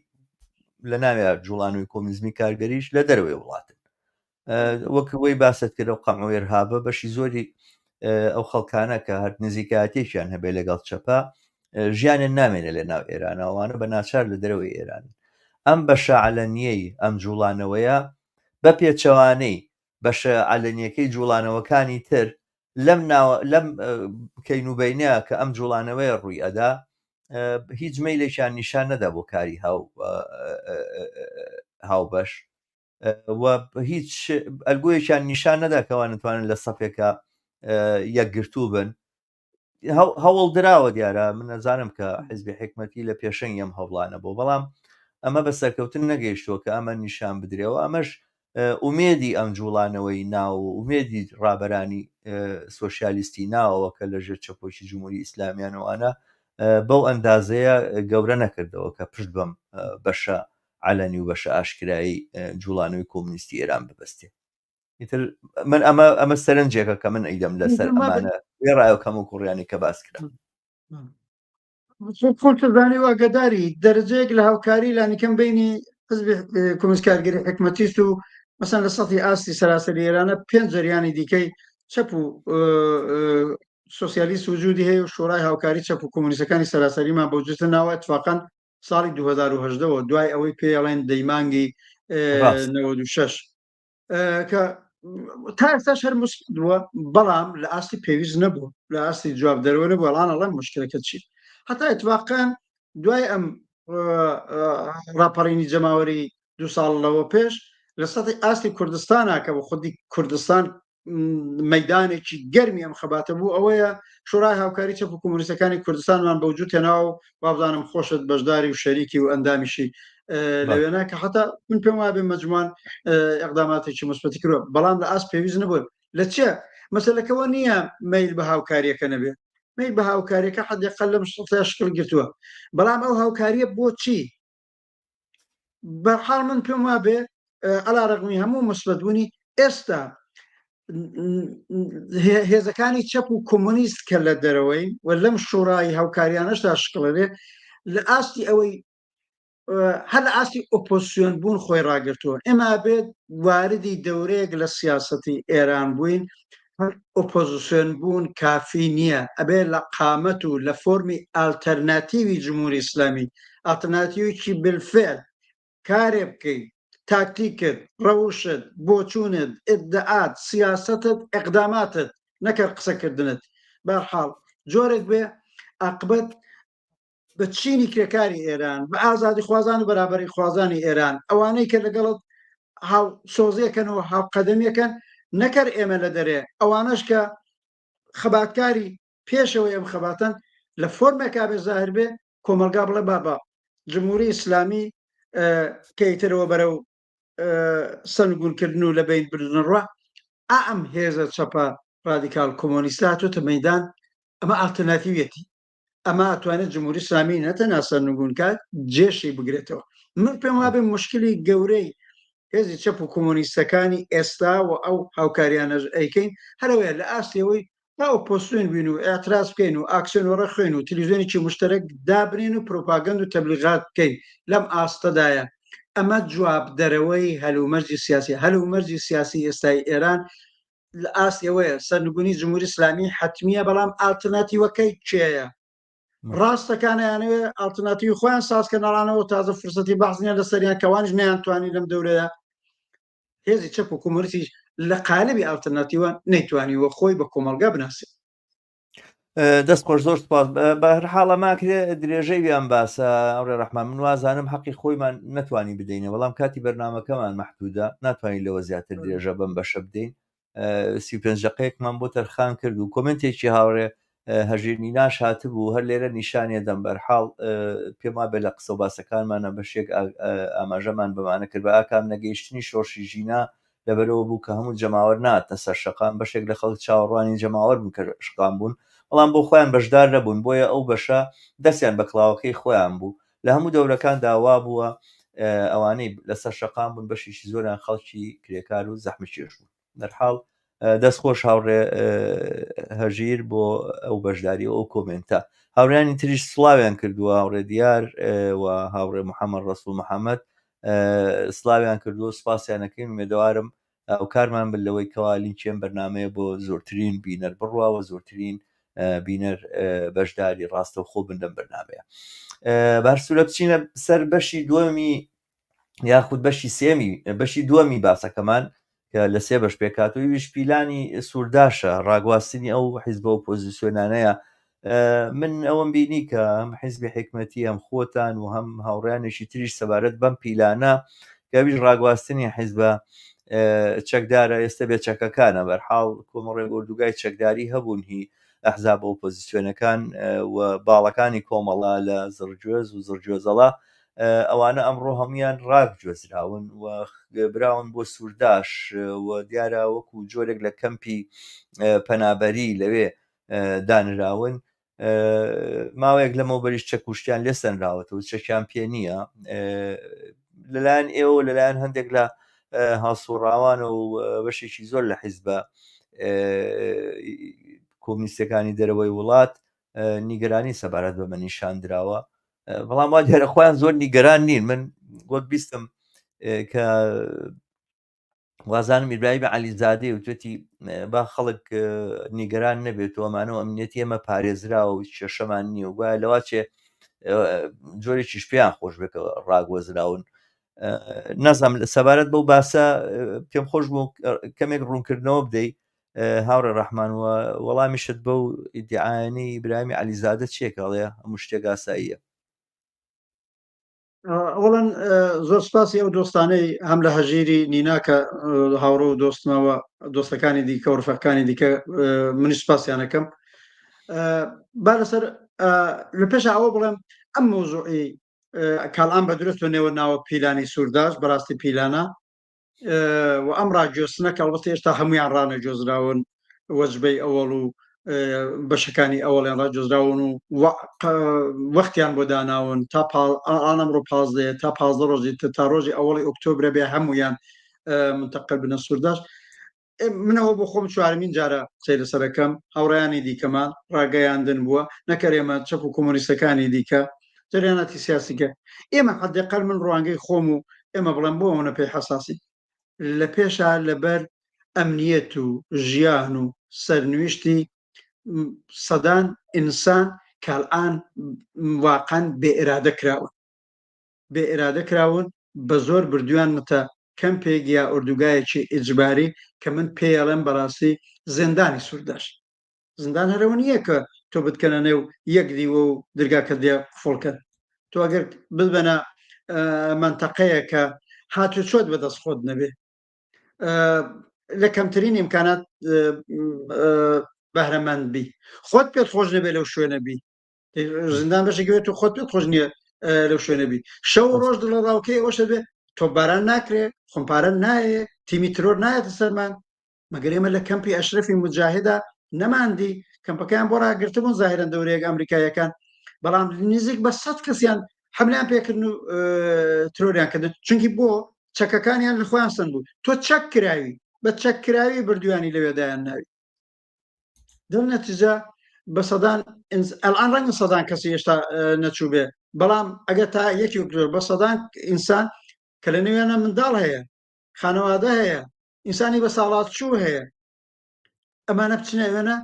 لە ناوێ جوڵانەوەی کۆمونیزمی کارگەریش لە دەرەوەی وڵاتن. وەک وەی باست کرد ئەو قەمع و ئیرهابە بەشی زۆری ئەو خەڵکانە کە هەر نزیکایەتێکیان هەبێ لەگەڵ چەپە ژیانیان نامێنێ لە ناو ئێرانە، ئەوانە بە ناچار لە دەرەوەی ئێران. ئەم بەشە عەلەنیەی ئەم جوڵانەوەیە بە پێچەوانەی بەشە عەلەنیەکەی جوڵانەوەکانی تر لەم ناوە لەم کەین و بەینە کە ئەم جوڵانەوەیە ڕووی ئەدا هیچ مەیلێکیان نیشان نەدا بۆ کاری هاو هاوبەش و هیچ ئەلگۆیەکیان نیشان نەدا کەوان نتوانن لە سەفێکە یەکگرتوو بن. هەوڵ دراوە دیارە من نەزانم کە حزبی حکمەتی لە پێشەنگی ئەم هەوڵانە بۆ، بەڵام ئەمە بە سەرکەوتن نەگەیشتووە کە ئەمە نیشان بدرێەوە. ئەمەش ئومێدی ئەم جوڵانەوەی ناو و ئومێدی ڕابەرانی سۆسیالیستی ناوەوە کە لە ژێر چەپۆکی جمهوری ئیسلامیانەوانە بەو ئەندازەیە گەورە نەکردەوە کە پشت بەم بەشە عەلەنی و بەشە ئاشکرایی جوڵانەوەی کۆمونیستی ئێران ببەستێ. ئیتر من ئەمە ئەمە سەرنجێکە کە من ئەیدەم لەسەر ئەمانە وێڕای ئەو کەم و کوڕیانی کە باس کرا. خۆت زانی و ئاگاداری دەرەجەیەک لە هاوکاری لانیکەم بینی حزبی کۆمۆنیست کارگەری حکمەتیست و مەسەن لە سەتی ئاستی سەراسەری ئێرانە پێنج جەریانی دیکەی چەپ و سۆسیالیست وجودی هەیە و شۆرای هاوکاری چەپ و کۆمۆنیستەکانی سەراسەریمان بۆ جوتە ناوە اتفاقا ساڵی 2018 وە دوای ئەوەی پێڵێن دەیمانگی 96 کە تا ئێستاش هەر مشکل بووە، بەڵام لە ئاستی پێویست نەبوو، لە ئاستی جواب دەرەوە نەبوو. ئەڵان ئەڵێم مشکلەکە چی؟ هەتا اتفاقا دوای ئەم ڕاپەڕینی جەماوەری دو ساڵ لەوە پێش لە سەتی ئاستی کوردستانە کە بە خودی کوردستان مەدانێکی گەرمی ئەم خەباتە بوو، ئەوەیە شورای هاوکاری چەپ و کۆمۆنیستەکانی کوردستانمان بەوجود هێناوە و وابزانم خۆشت بەشداری و شەریکی و ئەندامیشی لەوێنا کە حتا من پێم وابێ مەجموعان ئەقداماتێکی مثبەتی کردووە، بەڵام لە ئاست پێویست نەبوو. لە چێ مەسەلەکەەوە نییە مەیل بە هاوکاریەکە نەبێ، مەیل بە هاوکاریەکە حدێقە لەم سڵتە شکل گرتووە، بەڵام ئەو هاوکاریە بۆچی؟ بەرحاڵ من پێم وابێ ئەلا ڕەغمی هەموو مثبەت بوونی ئێستا هێزەکانی چەپ و کۆمۆنیست کە لە دەرەوەی و لەم شۆڕایی هاوکاریانەشدا شکڵەبێ لە ئاستی ئەوەی هەر لە ئاستی ئۆپۆزیسیۆن بوون خۆی ڕاگرتووە. ئێمە بێت واردی دەورەیەک لە سیاسەتی ئێران بووین ئۆپۆزیسیۆن بوون کافی نییە، ئەبێ لە قامەت و لە فۆرمی ئالتەرناتیوی جمهوری ئیسلامی، ئالتەرناتیوێکی بالفعل کارێ بکەی، تاکتیکت، ڕەوشت، بۆچوونت، ئیدعات، سیاسەتت، ئیقداماتت، نەک هەر قسەکردنت، بەهەرحاڵ جۆرێک بێ ئاقبەت بە چینی کرێکاری ئێران، بە ئازادیخوازان و بەرابەریخوازانی ئێران، ئەوانەی کە لەگەڵت هاوسۆزیەکەن و هاوقەدەمیەکەن، نەکەر ئێمە لە دەرێ، ئەوانەش کە خەباتکاری پێشەوەی ئەم خەباتەن، لە فۆرمێکا بێ زاهر بێ کۆمەڵگا بڵێ بابا جمهوری ئیسلامی کە ئیترەوە بەرەو سەنگونکردن و لە بین بردن ڕە ئەم هێزە چەپە ڕادیکال کۆمۆنیستە هاتۆتە مەدان، ئەمە ئالتەرناتیویەتی، ئەمە ئەتوانێت جمهوری ئیسلامی نەتەنها سەرنگون کات، جێشی بگرێتەوە. من پێم وابێ مشکلی گەورەی هێزی چەپ و کۆمۆنیستەکانی ئێستا و ئەو هاوکاریانەش ئەیکەین هەرەوەیە لە ئاستی ئەوەی تا ئۆپۆزسیۆن بین و ئاعتراز بکەین و ئاکسیۆن وەڕێخوێن و تلویزیۆنێکی مشتەرەک دابنێن و پروپاگەند و تەبلیغات بکەین لەم ئاستەدایە. ئەمە جواب دەرەوەی هەلومەرجی سیاسی هەلومەرجی سیاسی ئێستای ئێران لە ئاستی ئەوەیە سەرنگونی جمهوری ئیسلامی حەتمیە، بەڵام ئالترناتیوەکەی کێیە؟ ڕاستەکانیانەوێ ئالترناتیوی خۆیان سازکەن، ئەڵانەوە تازە فرسەتی بەحس نییە لەسەریان کەوانیش نەیانتوانی لەم دەورەیە. هێزی چەپ و کۆمۆنیستیش لە قالبی ئالترناتیوە نەیتوانیوە خۆی بە کۆمەڵگا بناسێت. دەست خۆش، زۆر سپاس. بە هەر حاڵ ئەماکرێ درێژەی ویان باسە ئەوڕێ ڕەحمان، من وازانم حەقی خۆیمان نەتوانی بدەینە، بەڵام کاتی بەرنمەکەمان مەحدودە، ناتوانین لەوە زیاتر درێژە بەم بەشە بدەین. 35 دقەیەکمان بۆ تەرخان کرد و کۆمنتێکی هاوڕێ هەژیر نیناش هاتبوو هەر لێرە نیشانێ دەم. بەرحاڵ پێم وابێ لە قسە و باسەکانمانە بەشێک ئاماژەمان بەمانە کرد. بە ئاکام نەگەیشتنی شۆڕشی ژینا لەبەرئەوە بوو کە هەموو جەماوەر نەهاتنە سەر شەقام، بەشێک لە خەڵک چاوەڕوانی جەماوەر بوون کە شەقام بوون، بەڵام بۆ خۆیان بەشدار نەبوون، بۆیە ئەو بەشە دەستیان بە کڵاوەکەی خۆیان بوو. لە هەموو دەورەکاندا وا بووە، ئەوانەی لەسەر شەقام بوون بەشێکی زۆریان خەڵکی کرێکار و زەحمەتکێش بوون. بەرحاڵ. دەست خۆش هاوڕێ هەژیر بۆ ئەو بەشداری و ئەو کۆمێنتە. هاوڕێیانی تریش سڵاویان کردووە، هاوڕێ دیار و هاوڕێ محەممەد ڕەسوڵ محەممەد سڵاویان کردووە، سپاسیان ئەکەین. ئومێدەوارم هاوکارمان بن لەوەی کەوا لینکی ئەم بەرنامەیە بۆ زۆرترین بینەر بڕوا و زۆرترین بینەر بەشداری ڕاستەوخۆ بن لەم بەرنامەیە. بارسوورە بچینە سەر بەشی دووەمی یاخود بەشی سێمی بەشی دووەمی باسەکەمان کە لە سێ بەش پێکهاتووە ئەویش پیلانی سوورداشە ڕاگواستنی ئەو حیزبە ئۆپۆزیسیۆنانەیە من ئەوەم بینی کە هەم حیزبی حیکمەتی هەم خۆتان و هەم هاوڕیانێکی تریش سەبارەت بەم پیلانە کە ئەویش ڕاگواستنی حیزبە چەکدارە ئێستا بێ چەکەکانە بەرحاڵ کۆمەڵێک ئۆردوگای چەکداری هەبوون هی ئەحزابە ئۆپۆزیسیۆنەکان و باڵەکانی کۆمەڵە لە زڕگوێز و زڕگوێزەڵە ئەوانە ئەمڕۆ هەمویان ڕاگوێزراون و براون بۆ سوورداش و دیارە وەکو جۆرێک لە کەمپی پەنابەری لەوێ دانراون. ماوەیەک لەمەوبەریش چەک و شتیان لێ سەنراوەتەوە، چەکیان پێ نییە. لەلایەن ئێوە لەلایەن هەندێک لە هەڵسوڕاوان و بەشێکی زۆر لە حیزبە کۆمنیستەکانی دەرەوەی وڵات نیگەرانی سەبارەت بەمە نیشان دراوە، بەڵام وا دیارە خۆیان زۆر نیگەران نین. من وەک بیستم کە وازانم ئیبراهیم عەلیزادەی وتوێتی با خەڵک نیگەران نەبێت و ئەمانە و ئەمنیەتی ئێمە پارێزراوە و کێشەمان نییە و گوایە لەوا چێ جۆرێکیش پێیان خۆش بێت کە ڕاگوەزراون. نازانم سەبارەت بەو باسە پێم خۆش بوو کەمێک ڕوونکردنەوە بدەی هاوڕێ ڕەحمان و وەڵامیشت بەو ئیدعایانەی ئیبراهیمی عەلیزادە چییە کە ئەڵێ هەموو شتێک ئاساییە؟ ئەوڵەن زۆر سپاسی ئەو دۆستانەی هەم لە هەژیری نینا کە هاوڕۆ و دۆستمەوە دۆستەکانی دیکە و ڕفەکانی دیکە منی سپاسیانەکەم با لەسەر لە پێش ئەوە بڵێم ئەم مۆزوعی کاڵان بە درست و نێوە ناوە پیلانی سوورداش بەڕاستی پیلانە و ئەم ڕاگوێستنە کە ئەڵبەتە ئێستا هەمویان ڕانەگوێزراون وەجبەی ئەوەڵ و بەشەکانی ئەوەڵیان ڕاگوێزراون و وەختیان بۆ داناون تا ئان ئەمڕۆ پازدەیە تا 15 ڕۆژی تا ڕۆژی ئەوەڵی ئۆکتۆبرە بێ هەمویان منتەقل بنە سوورداش. منەوە بۆ خۆم چوارمین جارە قسەی لەسەرەکەم هاوڕیانی دیکەمان ڕاگەیاندن بووە نەکەر ئێمە چەپ و کۆمۆنیستەکانی دیکە جەریاناتی سیاسیکە ئێمە حەدەقەل من ڕوانگەی خۆم و ئێمە بڵێم بۆ ئەوەنە پێی حەساسی لە پێشا لەبەر ئەمنیەت و ژیان و سەرنویشتی سەدان ئینسان کالئان واقعا بێ ئێرادە کراون بێ ئێرادە کراون بە زۆر بردویاننەتە کەمپێک یا ئۆردوگایەکی ئیجباری کە من پێیەڵێم بەڕاستی زیندانی سورداش زیندان هەرەوە نییە کە تۆ بتکەنە نێو یەک دیوە و درگاکە دێ قفڵکەن تۆ ئەگەر ببەنە مەنتەقەیە کە هاتوچۆت بەدەست خۆت نەبێ لە کەمترین ئیمکانات بەهرەمەند بی خۆت پێت خۆش نەبێ لەو شوێنە بی زیندان بەشێک بێت و خۆت پێت خۆش نییە لەو شوێنە بی شەو ڕۆژ دڵە ڕاوکەی ئەوەشە بێ تۆپباران ناکرێ خۆمپارە نایێ تیمی ترۆر نایەتە سەرمان مەگەر ئێمە لە کەمپی ئەشرەفی موجاهیدا نەماندی کەمپەکەیان بۆ ڕاگرتبوون زاهرەن دەورەیەک ئەمریکاییەکان بەڵام نزیک بە سەد کەسیان حملیان پێکردن و ترۆریان کردن چونکی بۆ چەکەکانیان لە خۆیان سند بوو تۆ چەک کراوی بە چەک کراوی بردویانی لەوێدایان ناوی دڵ نەتیجە بە سەدان ئەلان ڕەنگە سەدان کەسی هێشتا نەچوو بێ بەڵام ئەگەر تا یەکی بە سەدان ئینسان کە لە نێویانە منداڵ هەیە خانەوادە هەیە ئینسانی بە ساڵات چوو هەیە ئەمانە بچنە وێنە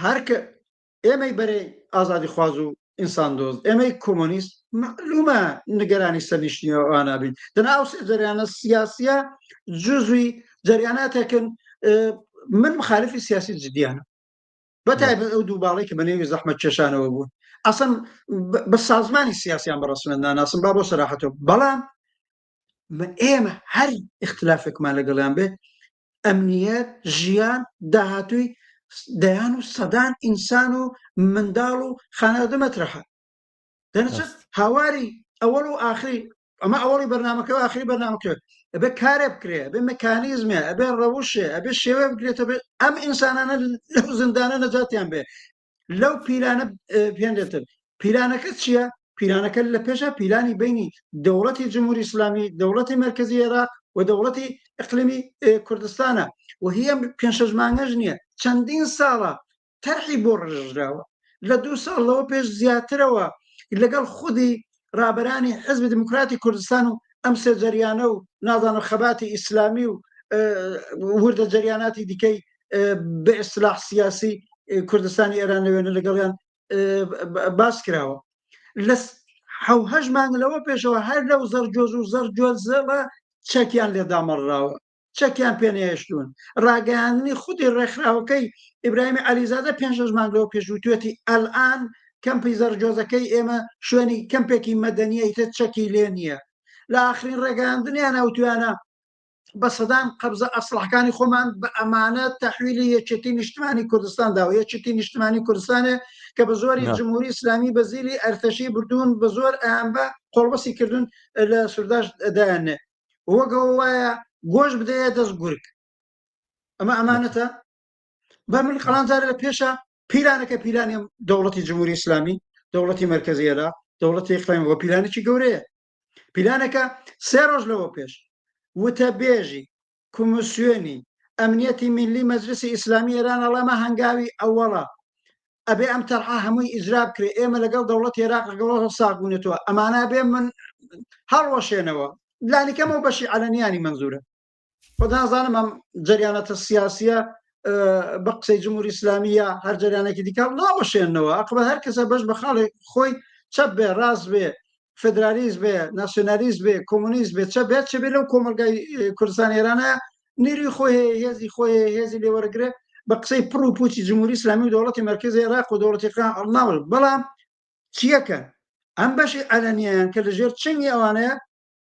هەرکە ئێمەی بەرەی ئازادی خواز و ئینسان دۆست ئێمەی کۆمۆنیست معلومە نگەرانی سەرنیشتنی ئەوانە بین دەنا ئەو سێ جەریانە سیاسیە جزوی جەریاناتێکن من مخالفی سیاسی جدیانە بەتایبەت ئەو دوو باڵی کە بە نێوی زەحمەت کێشانەوە بوون ئەسڵ بە سازمانی سیاسیان بە ڕسمەت ناناسم با بۆ سەراحەتەوە بەڵام ئێمە هەر ئیختلافێکمان لەگەڵیان بێ ئەمنیەت ژیان داهاتووی دەیان و سەدان ئینسان و منداڵ و خانەوادە مەترەحە دەنەچێت هاواری ئەوەڵ و ئاخری ئەمە ئەوەڵی بەرنامەکە و ئاخری بەرنامەکە ئەبێ کارێ بکرێ ئەبێ مەکانیزمێ ئەبێ ڕەوشێ ئەبێ شێوێ بکرێتە بێ ئەم ئینسانانە لەو زیندانە نەجاتیان بێ لەو پیلانە بهێنرێتن پیلانەکە چییە؟ پیلانەکە لە پێشە پیلانی بینی دەوڵەتی جمهوری ئیسلامی دەوڵەتی مرکزی عێراق و و دەوڵەتی ئیقلیمی کوردستانە و هی ئەم پێنج شەش مانگەش نییە، چەندین ساڵە تەرحی بۆ ڕژراوە لە دوو ساڵ لەوە پێش زیاترەوە لەگەڵ خودی ڕابەرانی حزبی دیموکراتی کوردستان و ئەم سێ جەریانە و نازانم خەباتی ئیسلامی و وردە جەریاناتی دیکەی بە ئیستلاح سیاسی کوردستانی ئێران لەوێنە لەگەڵیان باس کراوە لە حەوهەش مانگ لەوە پێشەوە هەر لەو زەرجۆز و زەرجۆزەوە چەکیان لێ دامەڕراوە چەکیان پێ نەهێشتوون. ڕاگەیاندنی خودی ڕێکخراوەکەی ئیبراهیمی عەلیزادە پێنج شەش مانگ لەوە پێش وتوێتی ئەلئان کەمپی زەڕجۆزەکەی ئێمە شوێنی کەمپێکی مەدەنیە ئیتر چەکی لێ نییە. لە ئاخرین ڕێگەیاندنیانە وتویانە بە سەدان قەبزە ئەسڵحەکانی خۆمان بە ئەمانەت تەحویلی یەکێتی نیشتمانی کوردستان داوە. یەکێتی نیشتمانی کوردستانێ کە بە زۆری جمهوری ئیسلامی بە زیلی ئەرتەشی بردوون بە زۆر ئەیان بە قۆڵبەسی کردوون لە سورداش دایاننێ. وەک ئەوە وایە گۆش بدەیە دەست گورگ ئەمە ئەمانەتە بە من قەڵان جارە لە پێشە پیلانەکە پیلانی دەوڵەتی جمهوری ئیسلامی دەوڵەتی مرکزی عێراق دەوڵەتی ئیقلیمی وە پیلانێکی گەورەیە پیلانەکە سێ ڕۆژ لەوە پێش وتە بێژی کۆمیسیۆنی ئەمنیەتی میللی مەجلسی ئیسلامی ئێران ئەڵێ ئەمە هەنگاوی ئەوەڵە ئەبێ ئەم تەرحە هەمووی ئیجرا بکرێ ئێمە لەگەڵ دەوڵەتی عێراق لەگەڵ ساغ بوونێتەوە ئەمانە بێ من هەڵوەشێنەوە لانیکەمەوە بەشی عەلەنیانی مەنزورە خۆ نازانم ئەم جەریانەتە سیاسیە بە قسەی جمهوری ئیسلامی یا هەر جەریانێکی دیکە ناوەشێنەوە ئەقبە هەر کەسە بەش بە خاڵێک خۆی چەپ بێ ڕاست بێ فدرالیست بێ ناسیۆنالیست بێ کۆمۆنیست بێ چە بێت چ بێ لەو کۆمەلگای کوردستان ئێرانە نیروی خۆی هەیە هێزی خۆی هەیە هێزی لێوەرەگرێ بە قسەی پڕ و پوچی جمهوری ئیسلامی و دەوڵەتی مەرکەزی عێراق و دەوڵەتی ئەڵناوە بەڵام چیەکەن ئەم بەشی عەلەنیان کە لەژێر چنگی ئەوانەیە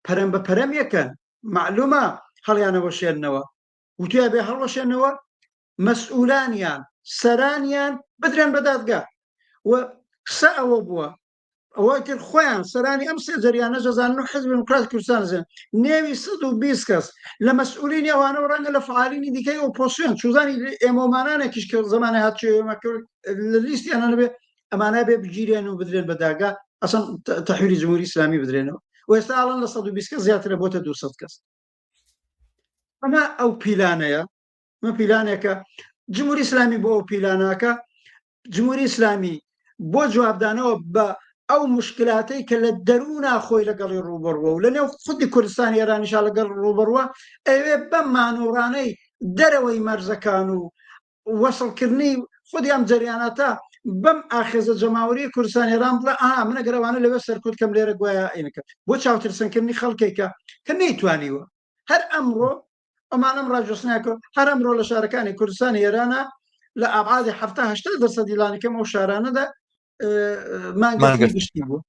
پەرەم بە پەرەم یەکەن معلومە هەڵیانەوەشێنەوە وتویا بێ هەڵوەشێنەوە مەسئولانیان سەرانیان بدرێن بە دادگا و قسە ئەوە بووە ئەوەی تر خۆیان سەرانی ئەم سێ جەریانە دەزانن و حزب دیموکراتی کوردستان دەزانن نێوی 120 کەس لە مەسئولینی ئەوانە و ڕەنگە لە فعالینی دیکەی ئۆپۆسیۆن چوزانی ئێمەمانانێکیش کە زمانە هات ئێمە لە لیستیانە نەبێ ئەمانە بێ بگیرێن و بدرێن بە داگا ئەسڵ تەحویلی جمهوری ئیسلامی بدرێنەوە و ئێستا ئاڵن لە 120 کەس زیاترە بۆتە 200 کەس ئەمە ئەو پیلانەیە ئەمە پیلانێکە جمهوری ئیسلامی بۆ ئەو پیلاناکە جمهوری ئیسلامی بۆ جوابدانەوە بە ئەو مشکلاتەی کە لە دەرونا خۆی لەگەڵی ڕوبەڕوە و لە نێو خودی کوردستان ئێرانیشا لەگەڵ ڕوبەڕوە ئەوێ بەم مانۆڕانەی دەرەوەی مەرزەکان و وەسڵکردنی خودی ئەم جەریاناتە بەم ئاخێزە جەماوەری کوردستان ئێران بڵێ ئا من ئەگەر ئەوانە لەوێ سەرکوت کەم لێرە گوایە ئینەکە بۆ چاوترسنکردنی خەڵکێکە کە نەیتوانیوە هەر ئەمڕۆ ئەمانەم ڕاجۆسناکە هەر ئەمڕۆ لە شارەکانی کوردستانی ئێرانە لە ئابعادی 70 دەرسەدی لانیکەم ئەو شارانەدا مانگرتنی گشتی بوو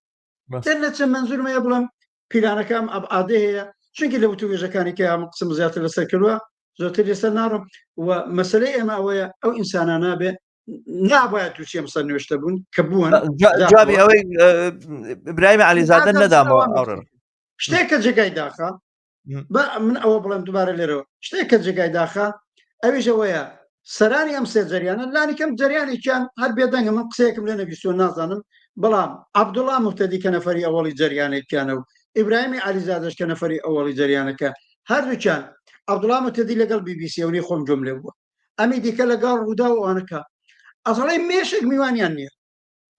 دەرنەچە منزورمەیە بڵم پیلانەکەم ئەبعادێ هەیە چونکی لە وتوێژەکانی کە ئەم قسم زیاتر لەسەر کردووە زۆرتر لەسەر ناڕم و مەسلەی ئێمە ئەوەیە ئەو ئینسانانە بێ نابایە تووشی ئەم سەرنوێشتە بوون کە بوون جوابی ئەوەی ئیبراهیم عەلیزادە نەدامەوە شتێک کە جێگای داخە بە من ئەوە بڵێم دووبارە لێرەوە شتێک کە جێگای داخە ئەویش ئەوەیە سەرانی ئەم سێ جەریانە لانی کەم جەریانێکیان هەر بێدەنگە من قسەیەکم لێ نەبیستووە نازانم بەڵام عەبدوڵا موهتەدی کە نەفەری ئەوەڵی جەریانێکیانە و ئیبراهیمی عەلیزادەش کە نەفەری ئەوەڵی جەریانەکە هەردووکیان عەبدوڵا موهتەدی لەگەڵ بی بی سی ئەونەی خۆم گوێم لێ بووە ئەمی دیکە لەگەڵ ڕووداو ئەوانەکە ئەزەڵی مێشک میوانیان نییە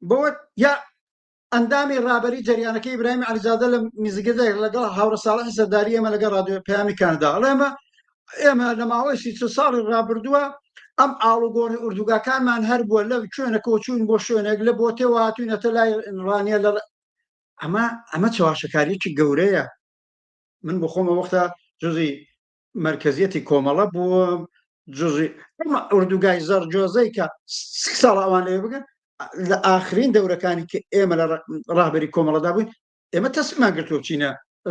بەوە یا ئەندامی ڕابەری جەریانەکەی ئیبراهیم عەلیزادە لە میزگردێک لەگەڵ هاوڕە ساڵحی سەرداری ئێمە لەگەڵ ڕادیۆ پەیامی کانەدا ئەڵێ ئێمە ئێمە لە ماوەی 30 ساڵی ڕابردووە ئەم ئاڵوگۆڕی ئوردوگاکانمان هەر بووە لە شوێنەکەەوە چوین بۆ شوێنێک لە بۆتێوە هاتوینەتە لای ڕانیە لە ئەمە ئەمە چەواشەکاریی گەورەیە من بۆ خۆمە وەختە جزی مەرکەزیەتی کۆمەڵە بووم جزی ئەمە ئوردوگای زەرجۆزەی کە ساڵ ئەوان لەوێ بگەن لە ئاخرین دەورەکانی کە ئێمە لە ڕابەری کۆمەڵەدا بووین ئێمە تەسلیمان گرتووە بچینە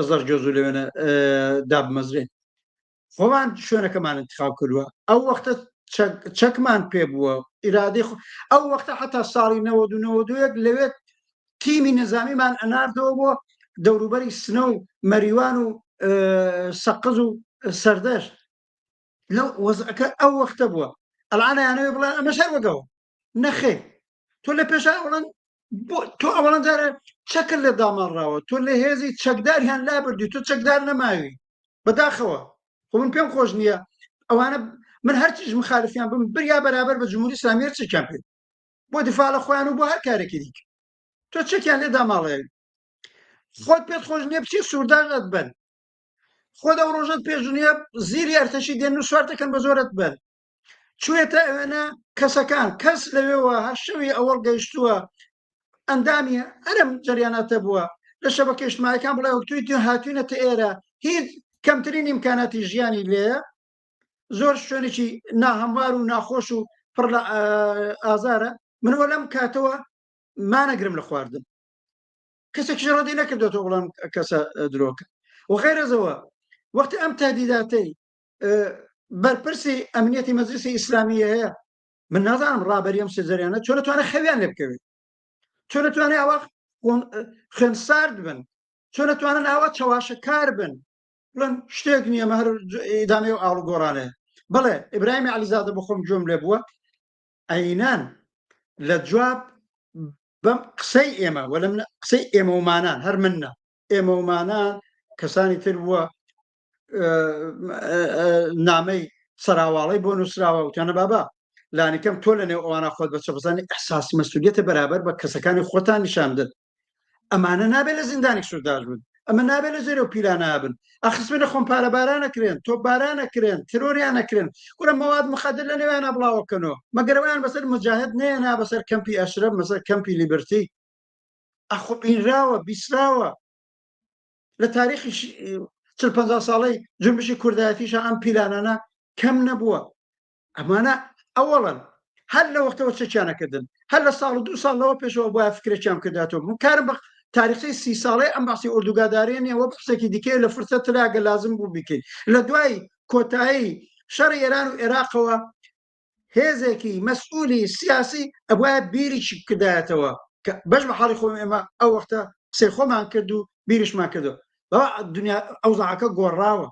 زەرجۆز و لەوێنە دابمەزرێن خۆمان شوێنەکەمان انتخاب کردووە ئەو وەختە چەکمان پێ بووە ئیرادەی ئەو وەختە حتا ساڵی 1991 لەوێت تیمی نزامیمان ئەناردەوە بۆ دەوروبەری سنە و مەریوان و سەقز و سەردەشت لەو وەزعەکە ئەو وەختە بووە ئەلعانە یانەوێ بڵێن ئەمەش هەر وەگەوە نەخێر تۆ لە پێشا ئەوڵەن تۆ ئەوەڵەن جارێ چەکر لە داماڵراوە تۆ لە هێزی چەکداریان لابردی تۆ چەکدار نەماوی. بەداخەوە خۆ من پێم خۆش نییە ئەوانە من هەرچیش مخالفیان بم بریا بەرابەر بە جمهوری ئیسلامی هەر چێکیان پێ بۆ دیفاع لە خۆیان و بۆ هەر کارێکی دیکە تۆ چێکیان لێ داماڵێ خۆت پێت خۆش نییە بچی سووردار ئەتبەن خۆت ئەو ڕۆژەت پێش نییە زیری ئەرتەشی دێن و سوار دەکەن بە زۆرت بەن چوێتە ئەوێنە کەسەکان کەس لەوێوە هەر شەوی ئەوەڵ گەیشتووە ئەندامی ئەرم جەریاناتە بووە لە شەبەکە اجتماعیەکان بڵێ وەکتوی تو هاتوینەتە ئێرە هیچ کەمترین ئیمکاناتی ژیانی لێیە زۆر شوێنێکی ناهەموار و ناخۆش و پڕ لە ئازارە منەوە لەم کاتەوە مانەگرم لە خواردن کەسێکیش ڕەدی نەکردێتەوە بڵام کەسە درۆکە و غیرەزەوە وەختی ئەم تهدیداتەی بەرپرسی ئەمنیەتی مەجلیسی ئیسلامی هەیە من نازانم ڕابەری ئەم سێ جەریانە چۆن توانێت خەویان لێ بکەوێت چۆن توانێت ئەوە خوێن سارد بن چۆن توانن ئاوا چەواشەکار بن بڵێن شتێک نییە مە هەر ئیدامەی و ئاڵوگۆڕانەیە بەڵێ ئیبراهیمی عەلیزادە بۆ خۆم گوێم لێ بووە عەینەن لە جواب بەم قسەی ئێمە وەلە من قسەی ئێمەومانان هەر من نا ئێمەومانان کەسانی تر بووە نامەی سەراواڵی بۆ نووسراوە وتیانە بابا لانیکەم تۆ لە نێو ئەوانە خۆت بە چەپزانی ئەحساسی مەسئولیەتە بەرابەر بە کەسەکانی خۆتان نیشان بدەن ئەمانە نابێت لە زیندانی سورداش بن ئەمە نابێت لە زێرە و پیلانە بن ئەخسمێنە خۆمپارەبارانەکرێن تۆپبارانەکرێن ترۆریانەکرێن کورە مەواد مخدر لە نێویانە بڵاوەکەنەوە مەگەرەوەیان بەسەر مجاهد نێنا بەسەر کەمپی ئەشرەف مەسەر کەمپی لیبرتی ئەخۆ بینراوە بیسراوە لە تاریخی 40 ساڵەی جنبشی کوردایەتیشە ئەم پیلانانە کەم نەبووە ئەمانە ئەوەڵەن هەر لە وەختەوە چەکیانەکردن هەر لە ساڵ و دو ساڵ لەوە پێشەوە بۆە فکرێکیان کرداتەوە من کارم بە تاریخی سی ساڵەی ئەم باسی ئۆردوگادارێ نیە وە بحسێکی دیکەیە لە فرسەت تراگە لازم بوو بکەین لە دوای کۆتایی شەڕی ئێران و عێراقەوە هێزێکی مەسئولی سیاسی ئەبواە بیریشی بکردایەتەوە کە بەش بە حاڵی خۆم ئێمە ئەو وەختە قسەی خۆمان کرد و بیریشمان کردو دنیا ئەوزاعەکە گۆڕاوە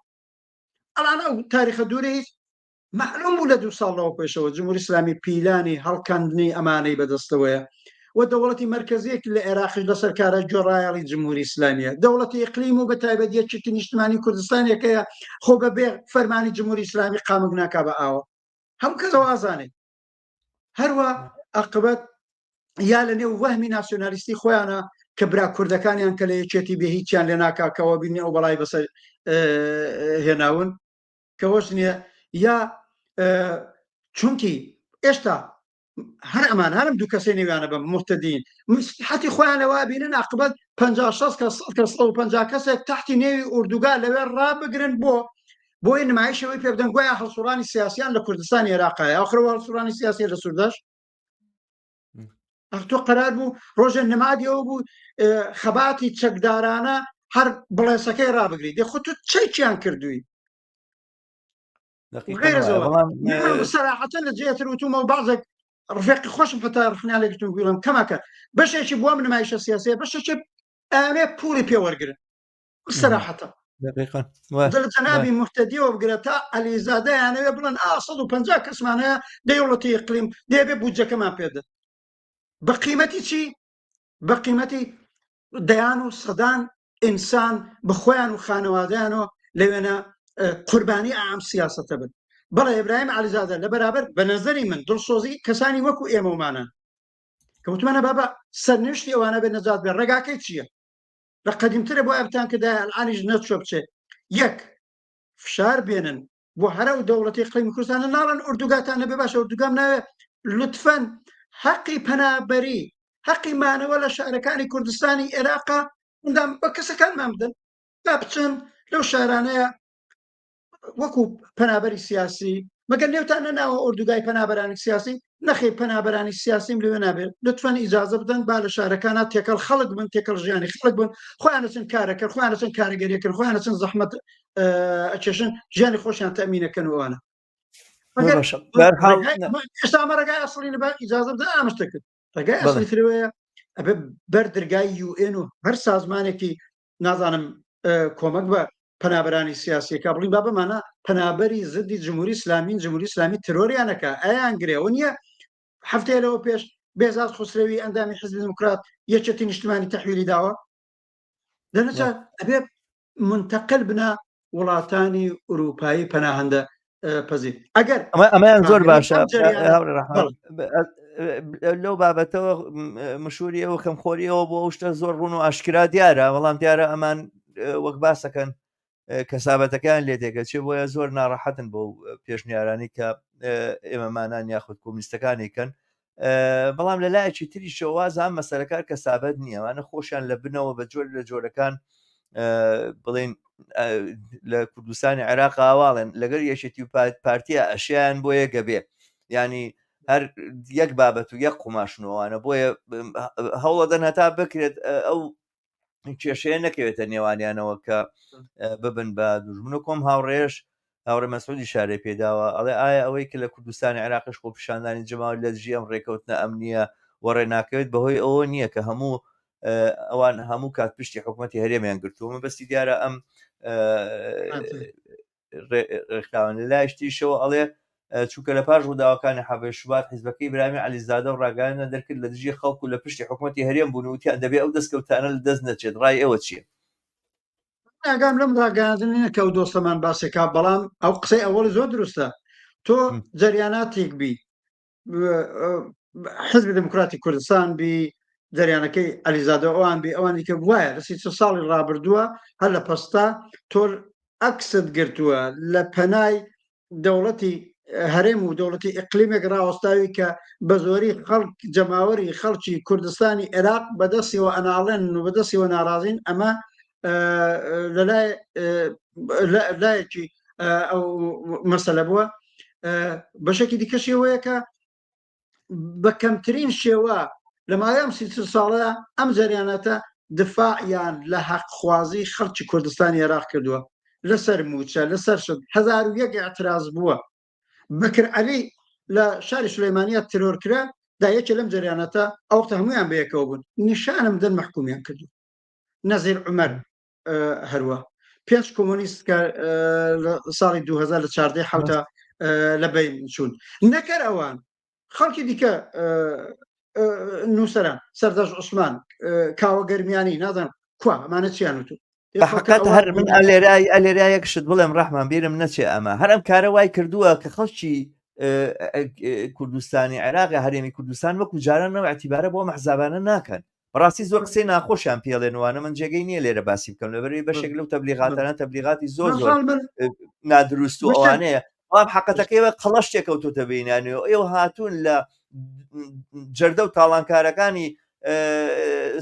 ئەڵان ئەو تاریخە دوورە هیچ مەعلوم بوو لە دوو ساڵ لەوە پێشەوە جمهوری ئیسلامی پیلانی هەڵکەندنی ئەمانەی بەدەستەوەیە و دەوڵەتی مەرکەزیەک لە عێراقیش لەسەر کارە گوێڕایەڵی جمهوری ئیسلامیە دەوڵەتی ئیقلیم و بە تایبەت یەکێتی نیشتمانی کوردستانێکەیە خۆ بە بێ فەرمانی جمهوری ئیسلامی قامک ناکا بە ئاوە هەموو کەس ئەوە ئازانێت هەروە ئەقبەت یا لە نێو وەهمی ناسیۆنالیستی خۆیانە کە برا کوردەکانیان کە لە یەکێتی بێ هیچیان لێ ناکاکەوە بینی ئەو بەڵای بەسەر هێناون کەوەش نییە یا چونکی ئێستا هەر ئەمان هەرم دوو کەسێ نێویانە بە مفتدین مستحەتی خۆیان لەوە بینن عقبەت 50 60 کەس 100 کەس 150 کەسێک تحتی نێوی ئوردوگا لەوێ ڕابگرن بۆ بۆی نمایشەوەی پێ بدەن گویا هەڵسوڕانی سیاسیان لە کوردستانی عێراقایە ئاخرەوە هەڵسوڕانی سیاسی لە سورداش ئەخ تۆ قەرار بوو ڕۆژێ نمادی ئەوە بوو خەباتی چەکدارانە هەر بڵێسەکەی ڕابگری دێ خۆ تۆ چەکیان کردووی سەراحەتەن لە جێتر وتومە و بازێک ڕفێقی خۆشم حتا ڕخنیان لێگرتم گوڵم کەمەکە بەشێکی بووە نمایشە سیاسەیە بەشێکی ئەمێ پولی پێوەرگرن سەراحەتە لە جەنابی مهتەدیەوە بگرە تا عەلیزادە یانەوێ بڵێن ئا 150 کەسمان هەیە دەوڵەتی ئیقلیم دەبێ بودجەکەمان پێدە بە قیمەتی چی بە قیمەتی دەیان و سەدان ئینسان بە خۆیان و خانەوادەیانەوە لەوێنە قوربانی ئام سیاسەتە بن بەڵێ ئیبراهیم عەلیزادە لە بەرابەر بە نەزەری من دڵسۆزی کەسانی وەکو ئێمەمانە کە وتمانە بابا سەرنوشتی ئەوانە بێ نەجات بێ ڕێگاکەی چییە لە قەدیمترە بۆ ئەبتان کردایە ئەلعانیش نەچوە بچێ یەک فشار بێنن بۆ هەرە و دەوڵەتی قەیمی کوردستان ناڵن ئوردوگاتان نەبێ باشە ئوردوگام ناوێ لوتفەن حەقی پەنابەری حەقی مانەوە لە شارەکانی کوردستانی عێراقا ئەندام بە کەسەکانمان بدەن با بچن لەو شارانەیە وەکو پەنابەری سیاسی مەگەر نێوتان نەناوە ئۆردوگای پەنابەرانی سیاسی نەخێ پەنابەرانی سیاسیم لەوێ نابێت لەتوان ئیجازە بدەن با لە شارەکانە تێکەڵ خەڵک بن تێکەڵ ژیانی خەڵک بن خۆیان چن کارەکەن خۆیان چن کارگەریەکەن خۆیان چن زەحمەت ئەکێشن ژیانی خۆشیان تەمینەکەن وانە ئێستا ئەمە ڕێگای ئەسڵی نەبا ئیجازە بدەن ئامشتە کرد ڕێگای ئەسڵی ترەوەیە ئەبێ بەر دەرگای یوئێن و هەر سازمانێکی نازانم کۆمەک بە پەنابەرانی سیاسیەکە بڵین با بمانە پەنابەری زدی جمهوری ئیسلامین جمهوری ئیسلامی ترۆریانەکە ئەیان گرێ و نییە هەفتەیە لەوە پێش بێزاد خسرەوی ئەندامی حزبی دیموکرات یەکێتی نیشتمانی تەحویلی داوە دەنەچە ئەبێ منتەقل بنە. وڵاتانی ئوروپایی پەناهەندە پەزیر ئەگەر ئەمەیان زۆر باشە لەو بابەتەوە مشوری ئەوە کەمخۆریەوە بۆ ئەو شتە زۆر ڕوون و ئاشکرا دیارە بەڵام دیارە ئەمان وەک باسەکەن کەسابەتەکەیان لێ تێکەچێ بۆیە زۆر ناڕەحەتن بۆ پێشنیارانی کە ئێمەمانان یاخود کۆمیستەکانی کەن بەڵام لە لایەکی تریشەوە وازان مەسەرەکار کەسابەت نییە ئەوانە خۆشیان لە بنەوە بە جۆر لە جۆرەکان بڵێن لە کوردستانی عێراق ئاواڵێن لەگەر یەکێتی و پارتیا ئەشیان بۆ یەکە بێ ینی هەر یەک بابەت و یەک قوماشنەوەوانە بۆیە هەوڵەدەن هەتا بکرێت ئەو کێشەیە نەکەوێتە نێوانیانەوە کە ببن بە دوژمن و کۆم هاوڕێش هاوڕێ مەسعودی شارێ پێداوە ئەڵێ ئایا ئەوەی کە لە کوردستانی عێراقش خۆپیشاندانی جەماوەر لە دژی ئەم ڕێکەوتنە ئەمنیە وەڕێ ناکەوێت بەهۆی ئەوە نییە کە هەموو ئەوان هەموو کات پشتی حکوومەتتی هەرێمیان گرتووە مەبەستی دیارە ئەم ڕێکخراوە لە لایش تریشەوە ئەڵێ چونکە لە پاش ڕووداوەکانی حەڤەی شوبات حیزبەکەی برامی عەلیزادە و ڕاگەیاندنە دەرکرد لە دژی خەڵک و لە پشتی حکومەتی هەرێم بوون و وتیان دەبێ ئەو دەستکەوتانە لە دەست نەچێت ڕای ئێوە چییە؟ ئاگام لەم ڕاگەیاندنە نییە کە ئەو دۆستەمان باسێکا بەڵام ئەو قسەی ئەوەڵی زۆر دروستە تۆ جەریاناتێک بی حزبی دموکراتی کوردستان بی جەریانەکەی عەلیزادە ئەوان بی ئەوانی کە وایە لە سی ساڵی ڕابردووە هەر لە پەستا تۆ ئەکست گرتووە لە پەنای دەوڵەتی هەرێم و دەوڵەتی ئیقلیمێک ڕاوەستاوی کە بە زۆری خەڵک جەماوەری خەڵکی کوردستانی عێراق بەدەستیەوە ئەناڵێن و بەدەستیەوە ناڕازین ئەمە لەلای لایەکی ئەو مەسەلە بووە بەشێکی دیکەشی ئەوەیە کە بە کەمترین شێوە لە ماوەی ئەم سی ساڵە ئەم جەریاناتە دفاعیان لە حەقخوازی خەڵکی کوردستانی عێراق کردووە لەسەر موچە لەسەر شت 1001 اعتراض بووە بەکر عەلی لە شاری سلەیمانە ترۆر کرا دا یەکێ لەم جەریاناتە ئەو وەختە هەمویان بەیەکەوە بوون نیشانم دەن مەحکومیان کردو نەزیر عومەر هەروە پێنج کۆمۆنیست کە لە ساڵی 2000 لە چاردەی حوتە لە بین چوون نەکەر ئەوان خەڵکی دیکە نووسران سەردەش عوسمان کاوە گەرمیانی نازانم کوا ئەمانە چیان وتو حقیقت هەر من ئەلێرای ئەلێرا یەک شت بڵێم ڕەحمان بیرم نەچێ ئەمە هەر ئەم کارە وای کردووە کە خەڵکی کوردستانی عێراق هەرێمی کوردستان وەکو جاران نەوە ئیعتیبارە بۆ مەحزابانە ناکەن بەڕاستی زۆر قسەی ناخۆشیان پێڵێن وانە من جێگەی نییە لێرە باسی بکەم لەبەرەوەی بەشێک لەو تەبلیغاتانە تەبلیغاتی زۆر زۆر نادروست و ئەوانەیە بەڵام حقەتەکەی وە قەڵەش تێکەوتۆتە بینانەوە ئێوە هاتوون لە جەردە و تاڵانکارەکانی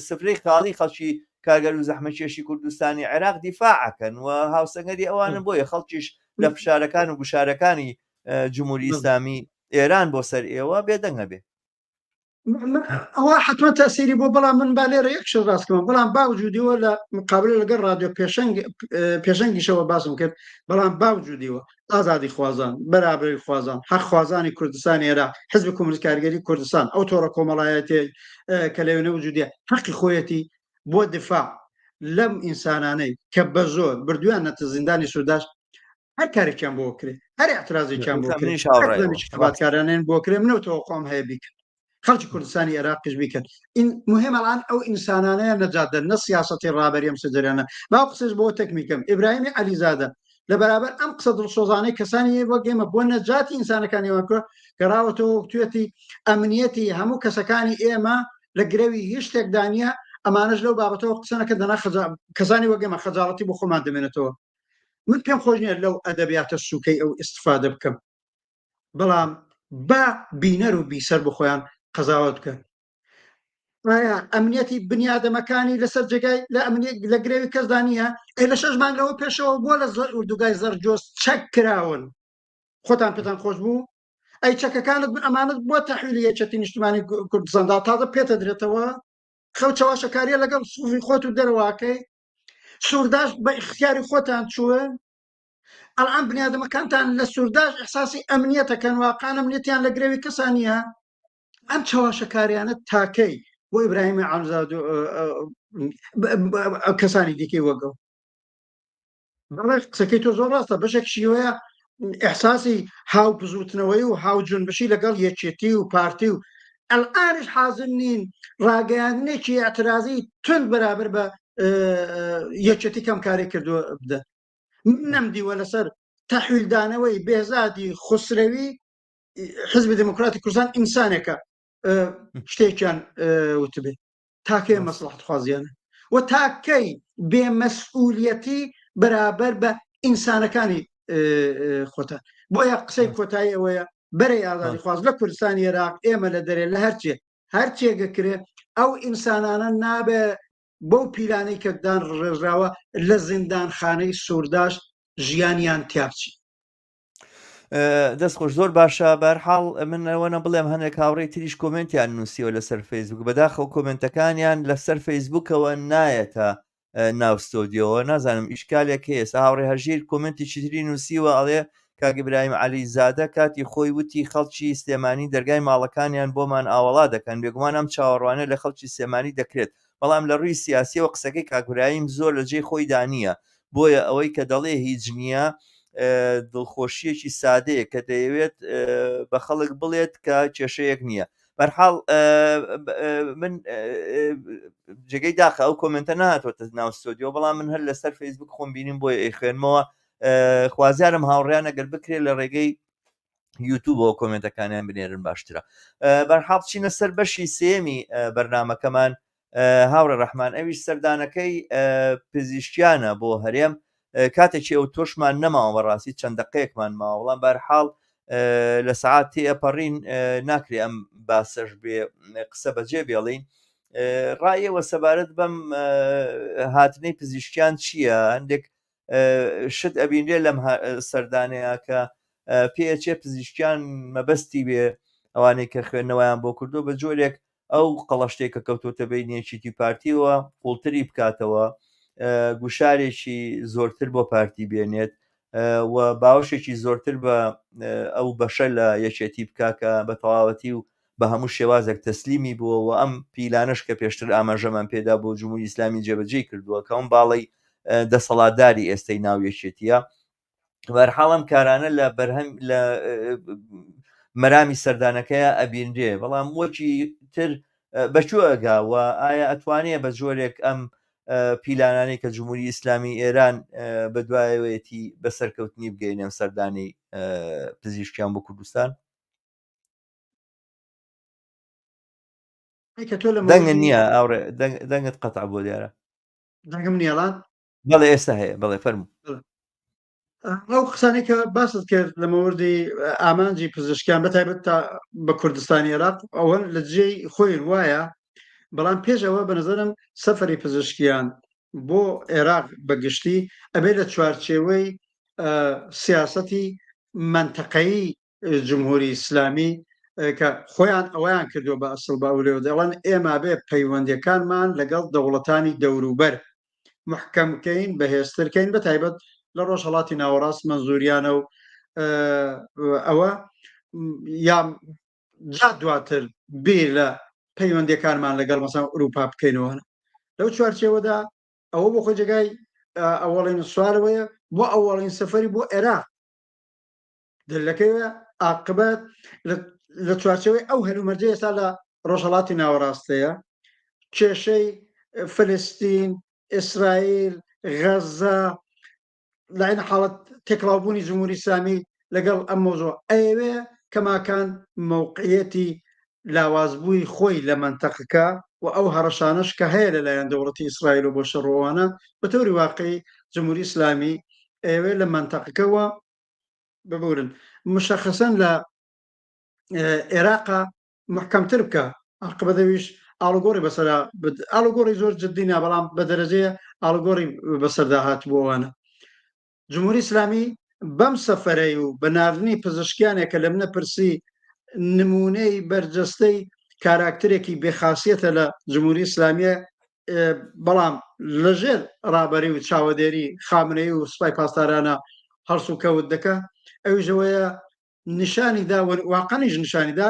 سفرەی خاڵی خەڵکی کارگەر و زەحمەکێشی کوردستانی عێراق دیفاعەکەن و هاوسەنگەری ئەوانن بۆیە خەڵکیش لە فشارەکان و گوشارەکانی جمهوری ئیسلامی ئێران بۆ سەر ئێوە بێدەنگە بێ. ئەوە حتمما تەسیری بۆ بەڵام من با لێرە یەک شت ڕاستکەمە بەڵام باوجودیەوە لە مقابلە لەگەڵ رادیۆ پێشەنگ پێشەنگیشەوە باسم کرد بەڵام باوجودیەوە ئازادی خوازان بەرابەری خوازان حەق خوازانی کوردستان ئێرا حزب کۆمۆنیست کارگەری کوردستان ئەو تۆڕە کۆمەڵایەتی کە لەوێنە وجودیە حەقی خۆیەتی بۆ دفاع لەم ئینسانانەی کە بە زۆر بردویانەتە زیندانی سورداش هەر کارێکیان بۆ کرێ هەر اعترازێکیان بۆ کرێ خەباتکارانیان بۆ کرێ منەوە تەوەقوم هەیە بیکەن خەڵکی کوردستانی عێراقیش بیکەن مهم الان ئەو ئینسانانەیە نەجات دەن نە سیاسەتی ڕابەری ئەم سەجەرانە با قسەش بۆ تەکمیکەم ئیبراهیمی عەلیزادە لە بەرابەر ئەم قسە دڵسۆزانەی کەسانی وەک ئێمە بۆ نەجاتی ئینسانەکانی ئێمە کرد گەڕاوەتەوە توێتی ئەمنیەتی هەموو کەسەکانی ئێمە لە گرەوی هیچ شتێکدا نییە ئەمانەش لەو بابەتەوە قسە نەکەن دەنا کەسانی وەک ئێمە خەجاڵەتی بۆ خۆمان دەمێنێتەوە من پێم خۆش نییە لەو ئەدەبیاتە سوکەی ئەو ئیسفادە بکەم بەڵام با بینەر و بیسەر بۆ خۆیان قەزاوەت بکەن ئایا ئەمنیەتی بنیادەمەکانی لەسەر جێگای لە ئەمنیەت لە گرەوی کەسدا نییە ئەی لە شەش مانگ لەوە پێشەوە بۆ لە ئوردوگای زەرجۆز چەک کراون خۆتان پێتان خۆش بوو ئەی چەکەکانت ئەمانەت بۆ تەحویلی یەکێتی نیشتمانی کوردستاندا تازە پێتە درێتەوە خەو چەواشەکاریە لەگەڵ سوفی خۆت و دەرەوەکەی سورداش بە ئیختیاری خۆتان چوون ئەلان بنیادەمەکانتان لە سورداش ئیحساسی ئەمنیەتەکەن واقعا ئەمنیەتیان لە گرەوی کەسان نییە ئەم چەواشەکاریانە تاکەی بۆ ئیبراهیمی عەلیزادە و کەسانی دیکەی وەگەڵ بەڵێ قسەکەی تۆ زۆر ڕاستە بەشێک شیوەیە ئیحساسی هاو بزوتنەوەی و هاو جونبشی لەگەڵ یەکێتی و پارتی و ئەلئانیش حازر نین ڕاگەیاندنێکی ئیعترازی توند بەرابەر بە یەکێتی کەمکاری کردووە بدەن. من نەمدیوە لەسەر تەحویلدانەوەی بێزادی خسرەوی حزبی دموکراتی کوردستان ئینسانێکە شتێکیان وتبێ تاکەی مەسڵحت خوازیانە و تاکەی بێ مەسئولیەتی بەرابەر بە ئینسانەکانی خۆتان بۆیە قسەی کۆتایی ئەوەیە بەرەی ئازادی خواز لە کوردستانی عێراق ئێمە لە دەرێ لە هەرچێ هەرچێگە کرێ ئەو ئینسانانە نابێ بەو پیلانەی کە دان ڕێژراوە لە زیندانخانەی سوورداش ژیانیان تیابچی. دەست خۆش زۆر باشە بەرحاڵ من ئەوەنە بڵێم هەندێک هاوڕێی تریش کۆمنتیان نووسیوە لەسەر فەیسبوک بەداخەوە کۆمنتەکانیان لەسەر فەیسبوکەوە نایەتە ناو ستۆدیۆوە نازانم ئیشکالێک هەیە ئێستا هاوڕێ هەژیر کۆمنتێکی تری نووسیوە ئەڵێ کاک ئیبراهیم عەلی زادە کاتی خۆی وتی خەڵکی سلێمانی دەرگای ماڵەکانیان بۆمان ئاوەڵا دەکەن بێگومان ئەم چاوەڕوانە لە خەڵکی سلێمانی دەکرێت بەڵام لە ڕووی سیاسیەوە قسەکەی کاک برایم زۆر لە جێی خۆیدا نییە بۆیە ئەوەی کە دەڵێ هیچ نییە دڵخۆشیەکی سادەیە کە دەیەوێت بە خەڵک بڵێت کە کێشەیەک نییە بەرحاڵ من جێگەی داخە ئەو کۆمنتە نهاتوەتە ناو ستۆدیۆ بەڵام من هەر لەسەر فەیسبوک خۆم بینیم بۆیە ئەیخوێنمەوە خوازیارم هاوڕیان ئەگەر بکرێت لە ڕێگەی یوتوبەوە کۆمنتەکانیان بنێرن باشترە بەرحاڵ بچینە سەر بەشی سێمی بەرنمەکەمان هاوڕێ ڕەحمان ئەویش سەردانەکەی پزیشکیانە بۆ هەرێم کاتێکی ئەو تۆشمان نەماوە بەڕاستی چەند دقەیەکمان ماوە بەڵام بەرحاڵ لە سەعات تێئەپەڕین ناکرێ ئەم باسەش بێ قسە بەجێ بێڵین ڕایەوە سەبارەت بەم هاتنەی پزیشکیان چییە؟ هەندێک شت ئەبینرێ لەم سەردانەیە کە پێچێ پزیشکیان مەبەستی بێ ئەوانەی کە خوێندنەوەیان بۆ کردو بە جۆرێک ئەو قەڵەشتێک کە کەوتۆتە بینی یەکێتی پارتیەوە قوڵتری بکاتەوە گوشارێکی زۆرتر بۆ پارتی بێنێت و باوەشێکی زۆرتر بە ئەو بەشە لە یەکێتی بکا کە بە تەواوەتی و بە هەموو شێوازێک تەسلیمی بووە و ئەم پیلانەش کە پێشتر ئاماژەمان پێدا بۆ جمهوری ئیسلامی جێبەجێی کردووە کە ئەم باڵی دەسەڵاتداری ئێستەی ناو یەکێتیە بەرحاڵ ئەم کارانە لە بەرهەم لە مەرامی سەردانەکەیە ئەبینرێ بەڵام وەکی تر بەکوێ ئەگا و ئایا ئەتوانێ بە جۆرێک ئەم پیلانانەی کە جمهوری ئیسلامی ئێران بە دوایەوەیەتی بە سەرکەوتنی بگەینێ ئەم سەردانی پزیشکیان بۆ کوردستان؟ کە تۆ لە دەنگت نییە ئاوڕێ دەنگت قەتع بۆ دیارە دەنگم نییەڵان بەڵێ ئێستا هەیە بەڵێ فەرموو ئەو قسانەی کە باست کرد لە مەوردی ئامانجی پزیشکیان بە تایبەت تا بە کوردستانی عێراق ئەوە لە جێی خۆی وایە بەڵام پێش ئەوە بە نظرم سەفەری پزیشکیان بۆ عێراق بە گشتی ئەبێ لە چوارچێوەی سیاسەتی مەنتەقەیی جمهوری ئیسلامی کە خۆیان ئەوەیان کردووە بە ئەسڵ بە ئەولێوە دەڵێن ئێمە بێ پەیوەندیەکانمان لەگەڵ دەوڵەتانی دەوروبەر محکەم بکەین بەهێزتر کەین بە تایبەت لە ڕۆژهەڵاتی ناوەڕاست مەنزوریانە و ئەوە یا جا دواتر بیر لە پەیوەندیەکانمان لەگەڵ مەسان ئەوروپا بکەینەوە لەو چوارچێوەدا ئەوە بۆ خۆی جێگای ئەوەڵین سوارەوەیە بۆ ئەوەڵین سەفەری بۆ عێراق دەلەکەی ئاقبەت لە چوارچەوەی ئەو هەلومەرجە ئێستا لە ڕۆژهڵاتی ناوەڕاستەیە کێشەی فلستین ئیسرائیل غەزە لەعین حاڵەت تێکڵاوبوونی جمهوری ئیسلامی لەگەڵ ئەم مۆزۆ ئەیەوێ کەماکان مەوقعیەتی لاوازبووی خۆی لە مەنتەقەکە و ئەو هەڕەشانەش کە هەیە لەلایەن دەوڵەتی ئیسرائیل و بۆ شەڕ و ئەوانە بە تەوری واقعی جمهوری ئیسلامی ئەیەوێ لە مەنتەقەکەوە ببورن مشەخەسەن لە عێراقا محکەمتر بکە عاقبەت ئەویش ئاڵوگۆڕی بەسەرا ئاڵوگۆڕی زۆر جدی نا بەڵام بە دەرەجەیە ئاڵوگۆڕی بەسەردا هاتبوو ئەوانە جمهوری ئیسلامی بەم سەفەرەی و بە ناردنی پزیشکیانێک کە لە منە پرسی نمونەی بەرجەستەی کاراکترێکی بێخاسیەتە لە جمهوری ئیسلامیە بەڵام لەژێر ڕابەری و چاوەدێری خامنەی و سوپای پاسدارانە هەڵس و کەوت دەکا ئەویشەوەیە نیشانی دا واقعیش نیشانی دا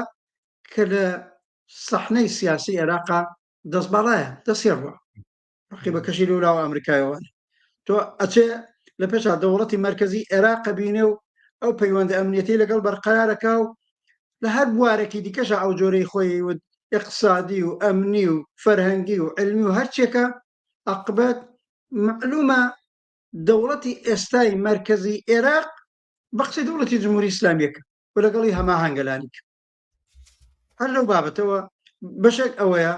کە لە سەحنەی سیاسی عێراقا دەست باڵایە دەستی ڕوە ڕقیبەکەشی لەولاوە ئەمریکایەوە تۆ ئەچێ لە پێشا دەوڵەتی مەرکەزی عێراق بینێ و ئەو پەیوەندە ئەمنیەتی لەگەڵ بەرقەرارەکە و لە هەر بوارێکی دیکەشە ئەو جۆرەی خۆی و اقتصادی و ئەمنی و فەرهەنگی و علمی و هەرچێکە ئەقبەت معلومە. دەوڵەتی ئێستای مەرکەزی ئێراق بە قسەی دەوڵەتی جمهوری ئیسلامیەکە و لەگەڵی هەماهەنگە لانیکەم. هەر لەو بابەتەوە بەشێک ئەوەیە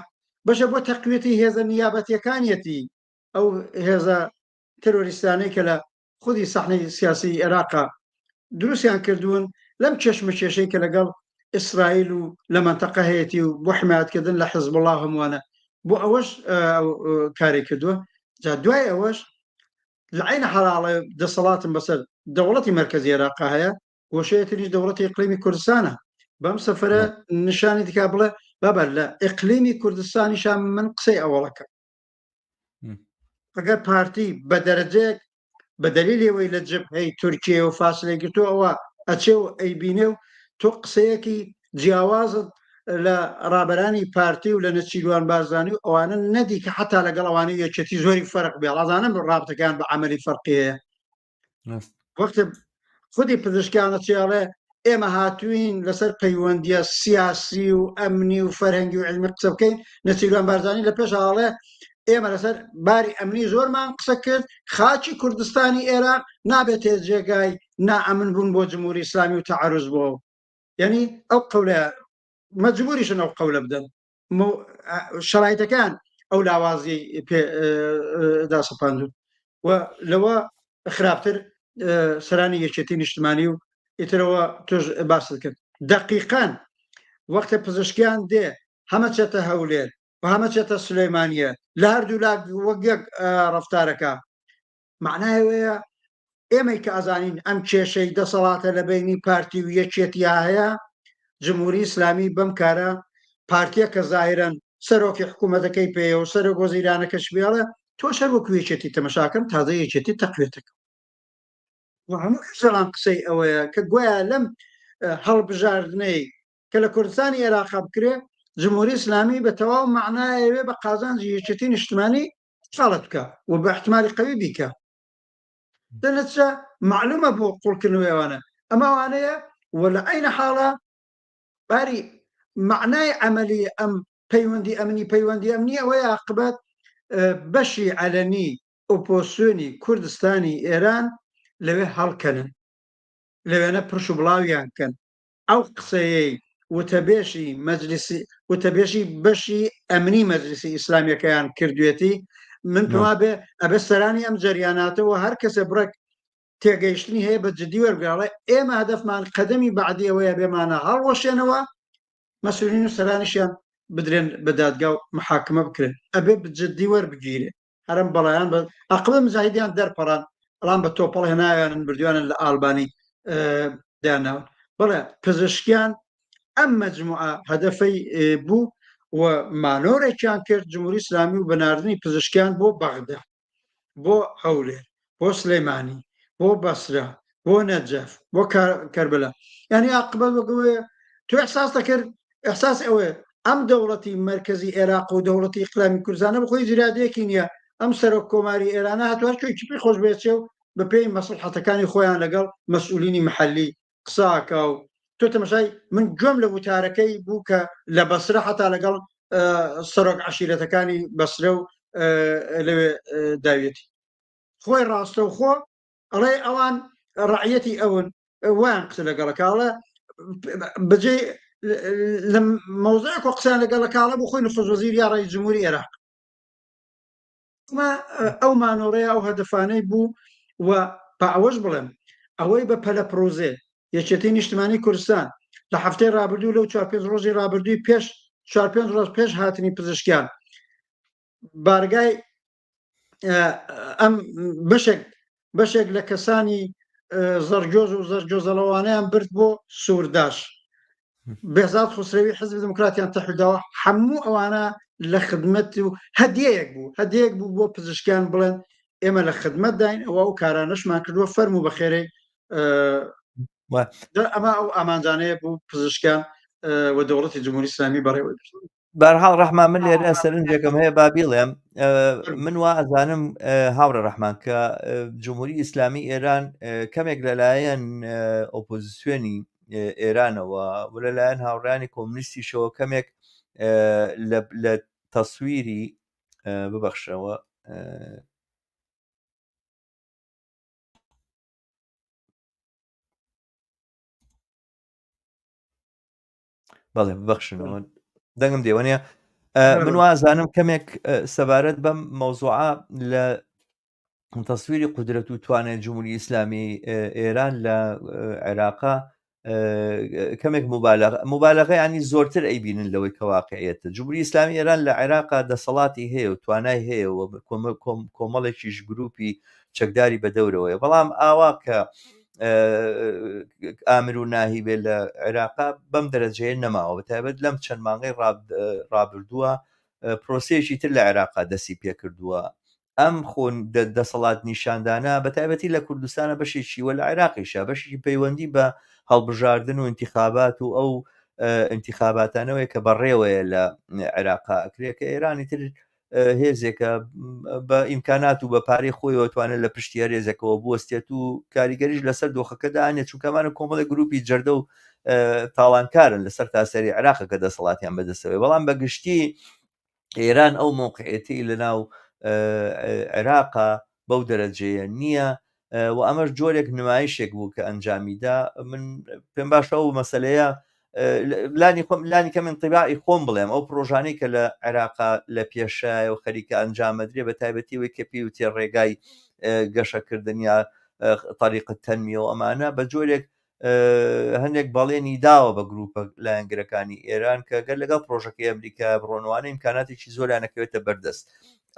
بەشە بۆ تەقویەتی هێزە نیابەتیەکانیەتی ئەو هێزە ترۆریستانەی کە لە خودی سەحنەی سیاسی عێراقا دروستیان کردوون لەم کێشمە کێشەی کە لەگەڵ ئیسرائیل و لە مەنتەقە هەیەتی و بۆ حمایەتکردن لە حزبوڵا هەمووانە بۆ ئەوەش کاری کردووە جا دوای ئەوەش لە عین حەڵاڵە دەسەڵاتم بەسەر دەوڵەتی مەرکەزی عێراقا هەیە گۆشەیە تریش دەوڵەتی ئیقلیمی کوردستانە بەم سەفرە نیشانی دیکە بڵێ بابە لە ئیقلیمی کوردستانیشا من قسەی ئەوەڵەکەم ئەگەر پارتی بە دەرەجەیەک بە دەلیلی ئەوەی لە جبهەی تورکیە و فاسلەی گرتووە ئەوە ئەچێ و ئەیبینێ و تۆ قسەیەکی جیاوازت لە ڕابەرانی پارتی و لە نەچیروان بارزانی و ئەوانە نەدی کە حتا لەگەڵ ئەوانەی یەکێتی زۆری فەرق بێ ئازانم ڕابتەکان بە عملی فەرقی هەیە وەختە خودی پزیشکیانە چێڵێ ئێمە هاتوین لەسەر پەیوەندیە سیاسی و ئەمنی و فەرهەنگی و علمی قسە بکەین نەچیروان بارزانی لە پێش ئاڵێ ئێمە لەسەر باری ئەمنی زۆرمان قسە کرد خاکی کوردستانی ئێران نابێتێ جێگای نائەمن بوون بۆ جمهوری ئیسلامی و تەعەرز بۆ یعنی ئەو قەولە مەجبوریشن ئەو قەولە بدەن شەرایتەکان ئەو لاوازی پێ داسەپاندون و لەوە خراپتر سەرانی یەکێتی نیشتمانی و ئیترەوە تۆش باست کرد دقیقان وەختە پزیشکیان دێ هەمە چێتە هەولێر و هەمە چێتە سلەیمانیە لە هەردوو لا وەک یەک ڕفتارەکە معنای ئەوەیە ئێمەی کە ئەزانین ئەم کێشەی دەسەڵاتە لە بینی پارتی و یەکێتیا هەیە جمهوری ئیسلامی بەم کارە پارتیە کە زاهرەن سەرۆکی حکوومەتەکەی پێیە و سەرۆک وەزیرانەکەش بێڵێ تۆ شەر وەکو یەکێتی تەمەشاکەم تازە یەکێتی تەقوێتەکە و هەموو کەسەڵان قسەی ئەوەیە کە گویا لەم هەڵبژاردنەی کە لە کوردستانی عێراق بکرێ جمهوری ئیسلامی بە تەواو معنایەوێ بە قازانجی یەکێتی نیشتمانی ساڵت بکە و بە احتمالی قوی بیکە دەنەچە معلومە بۆ قوڵکردنەوەی ئەوانە ئەمە ئەوانەیە و لە عینە حاڵە باری معنای عملی ئەم پەیوەندی ئەمنی پەیوەندی ئەمنی ئەوەیە عاقبەت بەشی عەلەنی ئۆپۆسیۆنی کوردستانی ئێران لەوێ هەڵکەنن لەوێنە پرش و بڵاویان کەن ئەو قسەیەی وتەبێژی مەجلیسی وتەبێژی بەشی ئەمنی مەجلیسی ئیسلامیەکەیان کردوێتی من پێم وابێ ئەبێ سەرانی ئەم جەریاناتەوە هەر کەسێ بڕێک تێگەیشتنی هەیە بە جدی وەرگاڵێ ئێمە هەدەفمان قەدەمی بەعدی ئەوەیە بێمانە هەڵوەشێنەوە مەسئولین و سەرانیشیان بدرێن بە دادگا و محاکمە بکرێن ئەبێ بە جدی وەربگیرێ هەرم بەڵایان بە ئەقڵ مجاهیدیان دەرپەڕان بەڵام بە تۆپەڵ هێناویانن بردویانن لە ئالبانی داناون بەڵێ پزیشکیان ئەم مجموعە هەدەفەی بوو و مانۆرێکیان کرد جمهوری ئیسلامی و بەناردنی پزیشکیان بۆ بەغدا بۆ هەولێر بۆ سلەیمانی بۆ بەسرە بۆ نەجەف بۆ کەربەلا یعنی عاقبەت وەکەوەیە تو احساس دەکرد احساس ئەوەیە ئەم دەوڵەتی مەرکەزی عێراق و دەوڵەتی ئیقلامی کوردستانە بەخۆی ئیرادەیەکی نییە ئەم سەرۆک کۆماری ئێرانە هاتووە هەر کوێکی پێی خۆش بێچێ و بەپێی مەسڵحەتەکانی خۆیان لەگەڵ مەسئولینی محەلی قساکە و تۆ تەمەشای من گوێم لە وتارەکەی بوو کە لە بەسرە حتا لەگەڵ سەرۆک عەشیرەتەکانی بەسرە و لەوێ داوێتی خۆی ڕاستەوخۆ ئەڵێ ئەوان ڕعیەتی ئەون وایان قسە لەگەڵە کاڵە بەجێ لە مەوزعێک و قسەیان لەگەڵە کاڵە بۆ خۆی نخۆز وەزیر یا ڕئیس جمهوری عێراق ئەو مانۆڕەیە ئەو هەدەفانەی بوو و با ئەوەش بڵێم ئەوەی بە پەلە پرۆزێ یەکێتی نیشتمانی کوردستان لە هەفتەی رابردوو لەو چوار پێنج ڕۆژی رابردووی پێش چوار پێنج ڕۆژ پێش هاتنی پزیشکیان بارگای ئەم بەشێک بەشێک لە کەسانی زەرگۆز و زەرگۆزەڵەوانیان برد بۆ سوورداش بێزاد خسرەوی حزب دموکراتیان تەحداوە هەموو ئەوانە لە خدمەت و هەدیەیەک بوو هەدیەک بوو بۆ پزیشکیان بڵێن ئێمە لە خدمەتداین ئەوە ئەو کارانەشمان کردووە فەرموو بەخێرەی ئەمە ئەو ئامانجانەیە بوو پزیشکیان و دەوڵەتی جمهوری ئیسلامی بەڕێوە بەرحاڵ ڕەحمان من لێرە سەرنجێکم هەیە با بیڵێم من وا ئەزانم هاوڕێ ڕەحمان کە جمهوری ئیسلامی ئێران کەمێک لەلایەن ئۆپۆزیسیۆنی ئێرانەوە و لەلایەن هاوڕیانی کۆمنیستیشەوە کەمێک لە تەسویری ببەخشەوە. بەڵێ ببەخشنەوە دەنگم دێوە نیە من وازانم کەمێک سەبارەت بەم مەوزوعە لە تەسویری قودرەت و توانای جمهوری ئیسلامی ئێران لە عێراقا کەمێک مبالغ مبالغە ینی زۆرتر ئەیبینن لەوەی کە واقعیەتە جمهوری ئیسلامی ئێران لە عێراقا دەسەڵاتی هەیە و توانای هەیە و کۆمەڵێکیش گروپی چەکداری بەدەورەوەیە بەڵام ئاوا کە ئامر و ناهی بێ لە عێراقا بەم دەرەجەیە نەماوە بە تایبەت لەم چەند مانگەی ڕابردووە پرۆسەیەکی تر لە عێراقا دەستی پێکردووە ئەم خۆ دەسەڵات نیشاندانە بە تایبەتی لە کوردستانە بەشێکی وە لە عێراقیشە بەشێکی پەیوەندی بە هەڵبژاردن و انتخابات و ئەو انتخاباتانەوەی کە بەڕێوەیە لە عێراقا ئەکرێ کە ئێرانی تر هێزێکە بە ئیمکانات و بە پارەی خۆیەوە توانێت لە پشتی هەرێزێکەوە بوەستێت و کاریگەریش لەسەر دۆخەکە دانێت چونکەمانە کۆمەڵی گروپی جەردە و تاڵانکارن لەسەر تاسەری عێراقە کە دەسەڵاتیان بەدەستەوەی بەڵام بە گشتی ئێران ئەو مەوقعێتی لەناو عێراقا بەو دەرەجەیە نییە و ئەمەش جۆرێک نمایشێک بوو کە ئەنجامیدا من پێم باشە ئەو مەسلەیە لانی خۆم لانی کە من طیباعی خۆم بڵێم ئەو پرۆژانەی کە لە عێراقا لە پێشایە و خەریکە ئەنجامەدرێ بە تایبەتی وەی کە پێی وتێ ڕێگای گەشەکردن یا طریقە تەنمیە و ئەمانە بە جۆرێک هەندێک بەڵێنی داوە بە گروپە لایەنگرەکانی ئێران کە گەر لەگەڵ پرۆژەکەی ئەمریکا بڕۆنوانە ئیمکاناتێکی زۆریانەکەوێتە بەردەست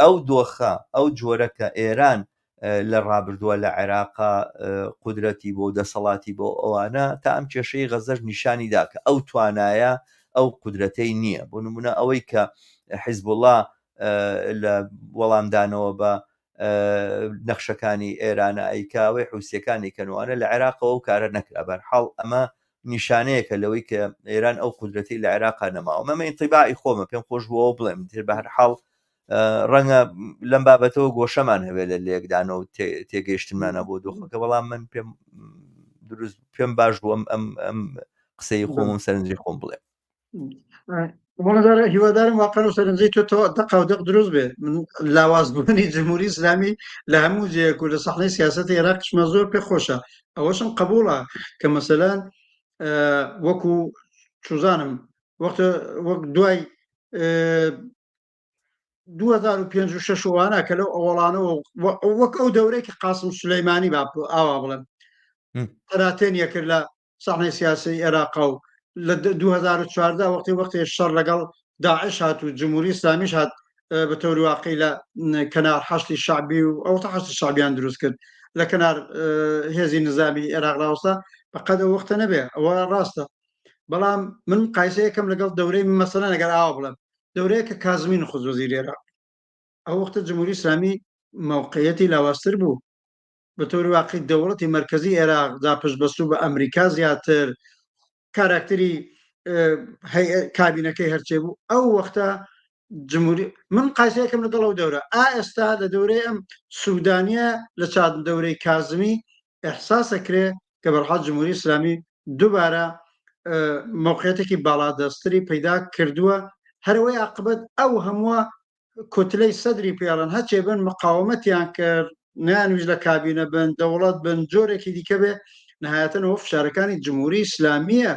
ئەو دۆخە ئەو جۆرە کە ئێران لە ڕابردووە لە عێراقا قودرەتی بۆ دەسەڵاتی بۆ ئەوانە تا ئەم کێشەی غەزەش نیشانی دا کە ئەو توانایە ئەو قودرەتەی نییە بۆ نمونە ئەوەی کە حیزبوڵا لە وەڵامدانەوە بە نەخشەکانی ئێرانە ئەیکاوەی حوسیەکانی کەنوانە لە عێراقەوە و کارە نەکرا بەرحاڵ ئەمە نیشانەیەکە لەوەی کە ئێران ئەو قودرەتی لە عێراقا نەماوە مەمە ئینتیباعی خۆمە پێم خۆش بووەوە بڵێم تر بە هەر حاڵ ڕەنگە لەم بابەتەوە گۆشەمان هەبێت لە لێکدانەوە تێگەیشتنمانە بۆ دۆخەکە بەڵام من پێم دروست پێم باش بوو ئەم ئەم ئەم قسەی خۆم و سەرنجی خۆم بڵێم هیوادارم واقعا و سەرنجی تۆ تۆ دەقا و دەق دروست بێ من لاوازبوونی جمهوری ئیسلامی لە هەموو جێیەک و لە سەحنەی سیاسەتی عێراقیشمە زۆر پێ خۆشە ئەوەشم قبوڵە کە مەسەلەن وەکو چوزانم وەختە وەک دوای 2005 و 6 وانە کە لەو ئەوڵانەوە وەک ئەو دەورەی کە قاسم سولەیمانی با ئاوا بڵێم تەراتێن یەکرد لە سەحنەی سیاسی عێراقا و لە 2014 وەختی وەختی شەڕ لەگەڵ داعش هات و جمهوری ئیسلامیش هات بە تەوری واقعی لە کەنار حەشتی شعبی و ئەو تا حەشتی شعبیان دروست کرد لە کەنار هێزی نظامی عێراق ڕاوستا بەقەد ئەو وەختە نەبێ ئەوە ڕاستە بەڵام من قایسەیەکەم لەگەڵ دەورەی مەسەلەن ئەگەر ئاوا بڵێم دەورەیە کە کازمی نخوست وەزیری عێراق ئەو وەختە جمهوری ئیسلامی مەوقعیەتی لاوازتر بوو بە تۆری واقعی دەوڵەتی مەرکەزی عێراق دا پشت بەستوو بە ئەمریکا زیاتر کاراکتری کابینەکەی هەرچێ بوو ئەو وەختە جمهوری من قایسەیەکم لەگەڵ ئەو دەورە ئا ئێستا لە دەورەی ئەم سودانیە لە چاد دەورەی کازمی ئیحساس ئەکرێ کە بەرحاڵ جمهوری ئیسلامی دووبارە مەوقعیەتێکی باڵادەستری پەیدا کردووە هەرەوەی عاقبەت ئەو هەمووە کوتلەی سەدری پێڵن هەچێ بن مقاومەتیان کرد نیانویست لە کابینە بن دەوڵەت بن جۆرێکی دیکە بێ نهایەتەنەوە فشارەکانی جمهوری ئیسلامیە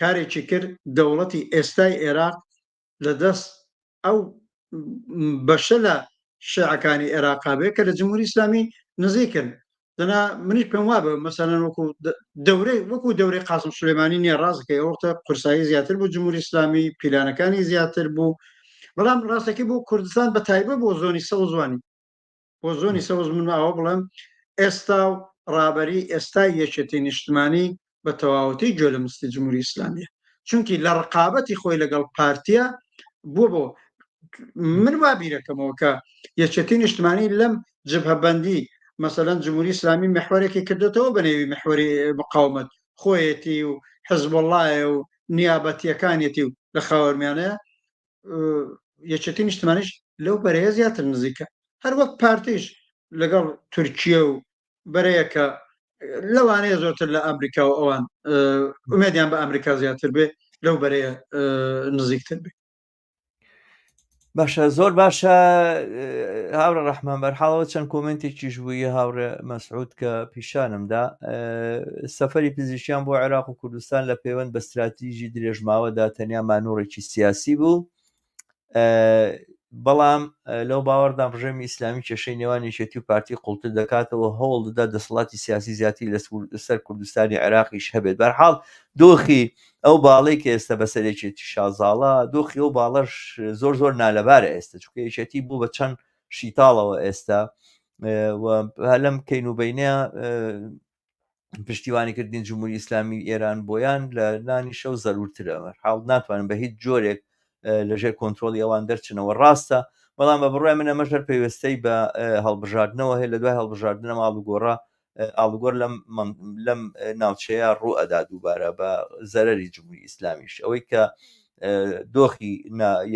کارێکی کرد دەوڵەتی ئێستای عێراق لە دەست ئەو بەشە لە شیعەکانی عێراقا بێ کە لە جمهوری ئیسلامی نزیکن دەنا منیش پێم وابە مەسەلەن وەکو دەورەی وەکو دەورەی قاسم سولەیمانی نییە ڕاستەکەی ئەو وەختە قورسایی زیاتر بوو جمهوری ئیسلامی پیلانەکانی زیاتر بوو بەڵام ڕاستەکەی بۆ کوردستان بە تایبەت بۆ زۆنی سەوزوانی بۆ زۆنی سەوز من ئەوە بڵێم ئێستا و ڕابەری ئێستای یەکێتی نیشتمانی بە تەواوەتی گوێ لە مستی جمهوری ئیسلامیە چونکی لە ڕقابەتی خۆی لەگەڵ پارتیە بووە بۆ من وا بیرەکەمەوە کە یەکێتی نیشتمانی لەم جبهەبەندی مەسەلەن جمهوری ئیسلامی محوەرێکی کردێتەوە بە نێوی محوەری مقاومەت خۆیەتی و حزبوڵایە و نیابەتیەکانیەتی و لە خاوەرمیانەیە یەکێتی نیشتمانیش لەو بەرەیە زیاتر نزیکە هەر وەک پارتیش لەگەڵ تورکیە و بەرەیەکە لەوانەیە زۆرتر لە ئەمریکا و ئەوان ئومێدیان بە ئەمریکا زیاتر بێ لەو بەرەیە نزیکتر بێ. باشە زۆر باشە هاوڕێ ڕەحمان بەرحاڵەوە چەند کۆمنتێکیش بووی هاوڕێ مەسعود کە پیشانمدا سەفەری پزیشکیان بۆ عێراق و کوردستان لە پەیوەند بە ستراتیژی درێژماوەدا تەنیا مانۆڕێکی سیاسی بوو بەڵام لەو باوەڕدام ڕژێمی ئیسلامی کێشەی نێوان یەکێتی و پارتی قوڵتر دەکاتەوە هەوڵ دەدا دەسەڵاتی سیاسی زیاتری لەسەر کوردستانی عێراقیش هەبێت بەرحاڵ دۆخی ئەو باڵەی کە ئێستا بەسەر یەکێتی شازاڵە دۆخی ئەو باڵەش زۆر زۆر نالەبارە ئێستا چونکە یەکێتی بوو بە چەند شیتاڵەوە ئێستا لەم کەین و بینە پشتیوانیکردنی جمهوری ئیسلامی ئێران بۆیان لە نانی شەو زەرورترە حاڵ ناتوانن بە هیچ جۆرێک لەژێر کۆنتترۆلی ئەوان دەرچنەوە ڕاستە بەڵام بە بڕای من ئەمەش هەر پەیوەستەی بە هەڵبژاردنەوە هەیە لە دوای هەڵبژاردنە ماڵ و گۆڕە ئاڵوگۆر لەم لەم ناوچەیە ڕوو ئەدا دووبارە بە زەرەری جمهوری ئیسلامیش ئەوەی کە دۆخی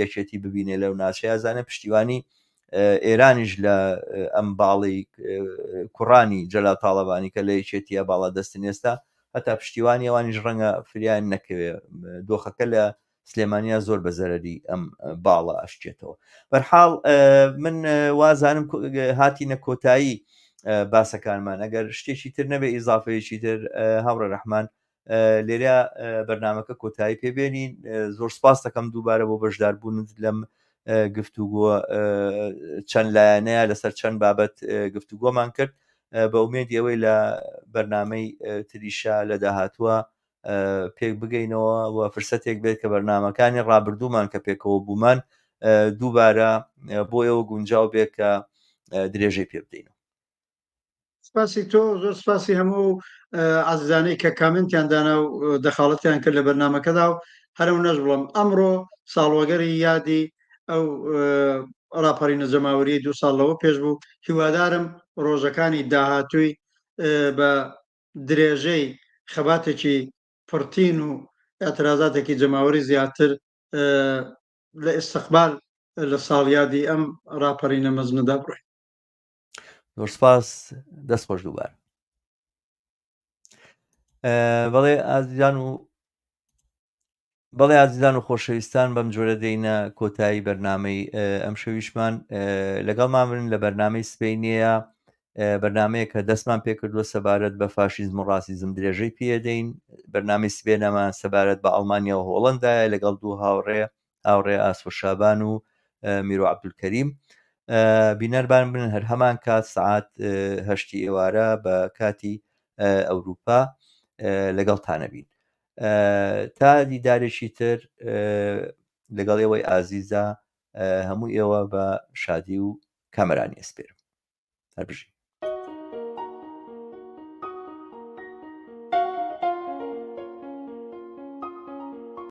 یەکێتی ببینێ لەو ناچەیە زانێ پشتیوانی ئێرانیش لە ئەم باڵی کوڕانی جەلا تاڵەبانی کە لە یەکێتیە باڵا دەستن ئێستا هەتا پشتیوانی ئەوانیش ڕەنگە فریان نەکەوێ دۆخەکە لە سلێمانیا زۆر بە زەرەری ئەم باڵە ئەشکێتەوە بەرحاڵ من وازانم هاتینە کۆتایی باسەکانمان ئەگەر شتێکی تر نەبێ ئیزافەیەکی تر هاوڕێ ڕەحمان لێرە بەرنمەکە کۆتایی پێبێنین زۆر سپاس دەکەم دووبارە بۆ بەشداربوونت لەم گفتوگۆ چەند لایەنەیە لەسەر چەند بابەت گفتوگۆمان کرد بە ئومێدی ئەوەی لە بەرنمەی تریشا لە داهاتووە پێک بگەینەوە و فرسەتێک بێت کە بەرنمەکانی ڕابردوومان کە پێکەوە بوومان دووبارە بۆ ئێوە گونجاو بێت کە درێژەی پێ بدەینەوە. سپاسی تۆ زۆر سپاسی هەموو ئازیزانەی کە کامنتیان دانا و دەخاڵەتیان کرد لە بەرنمەکەدا و هەرەو نەش بڵم ئەمڕۆ ساڵوەگەری یادی ئەو ڕاپەڕینە جەماوەری دو ساڵ لەوە پێش بوو هیوادارم ڕۆژەکانی داهاتووی بە درێژەی خەباتێکی پڕتین و ئیعترازاتێکی جەماوەری زیاتر لە ئیستقبال لە ساڵیادی ئەم ڕاپەڕینە مەزنەدا بڕۆین. زۆر سپاس دەست خۆش دووبارە بەڵێ ئازیزان و بەڵێ ئازیزان و خۆشەویستان بەم جۆرە دێینە کۆتایی بەرنامەی ئەم شەویشمان لەگەڵمان بن لە بەرنامەی سبەینێیە بەرنمەیە کە دەستمان پێکردووە سەبارەت بە فاشیزم و ڕاسیزم درێژەی پێدەین بەرنامەی سبێنەمان سەبارەت بە ئەڵمانیا و هۆڵندایە لەگەڵ دوو هاوڕێ هاوڕێ ئاسۆ شابان و میرۆ عەبدولکەریم بینەربان بن هەر هەمان کات سعات هەشتی ئێوارە بە کاتی ئەوروپا لەگەڵتانەبین تا دیدارێکی تر لەگەڵ ئێوەی ئازیزا هەموو ئێوە بە شادی و کامەرانی ئەسپێرم هەر بژین.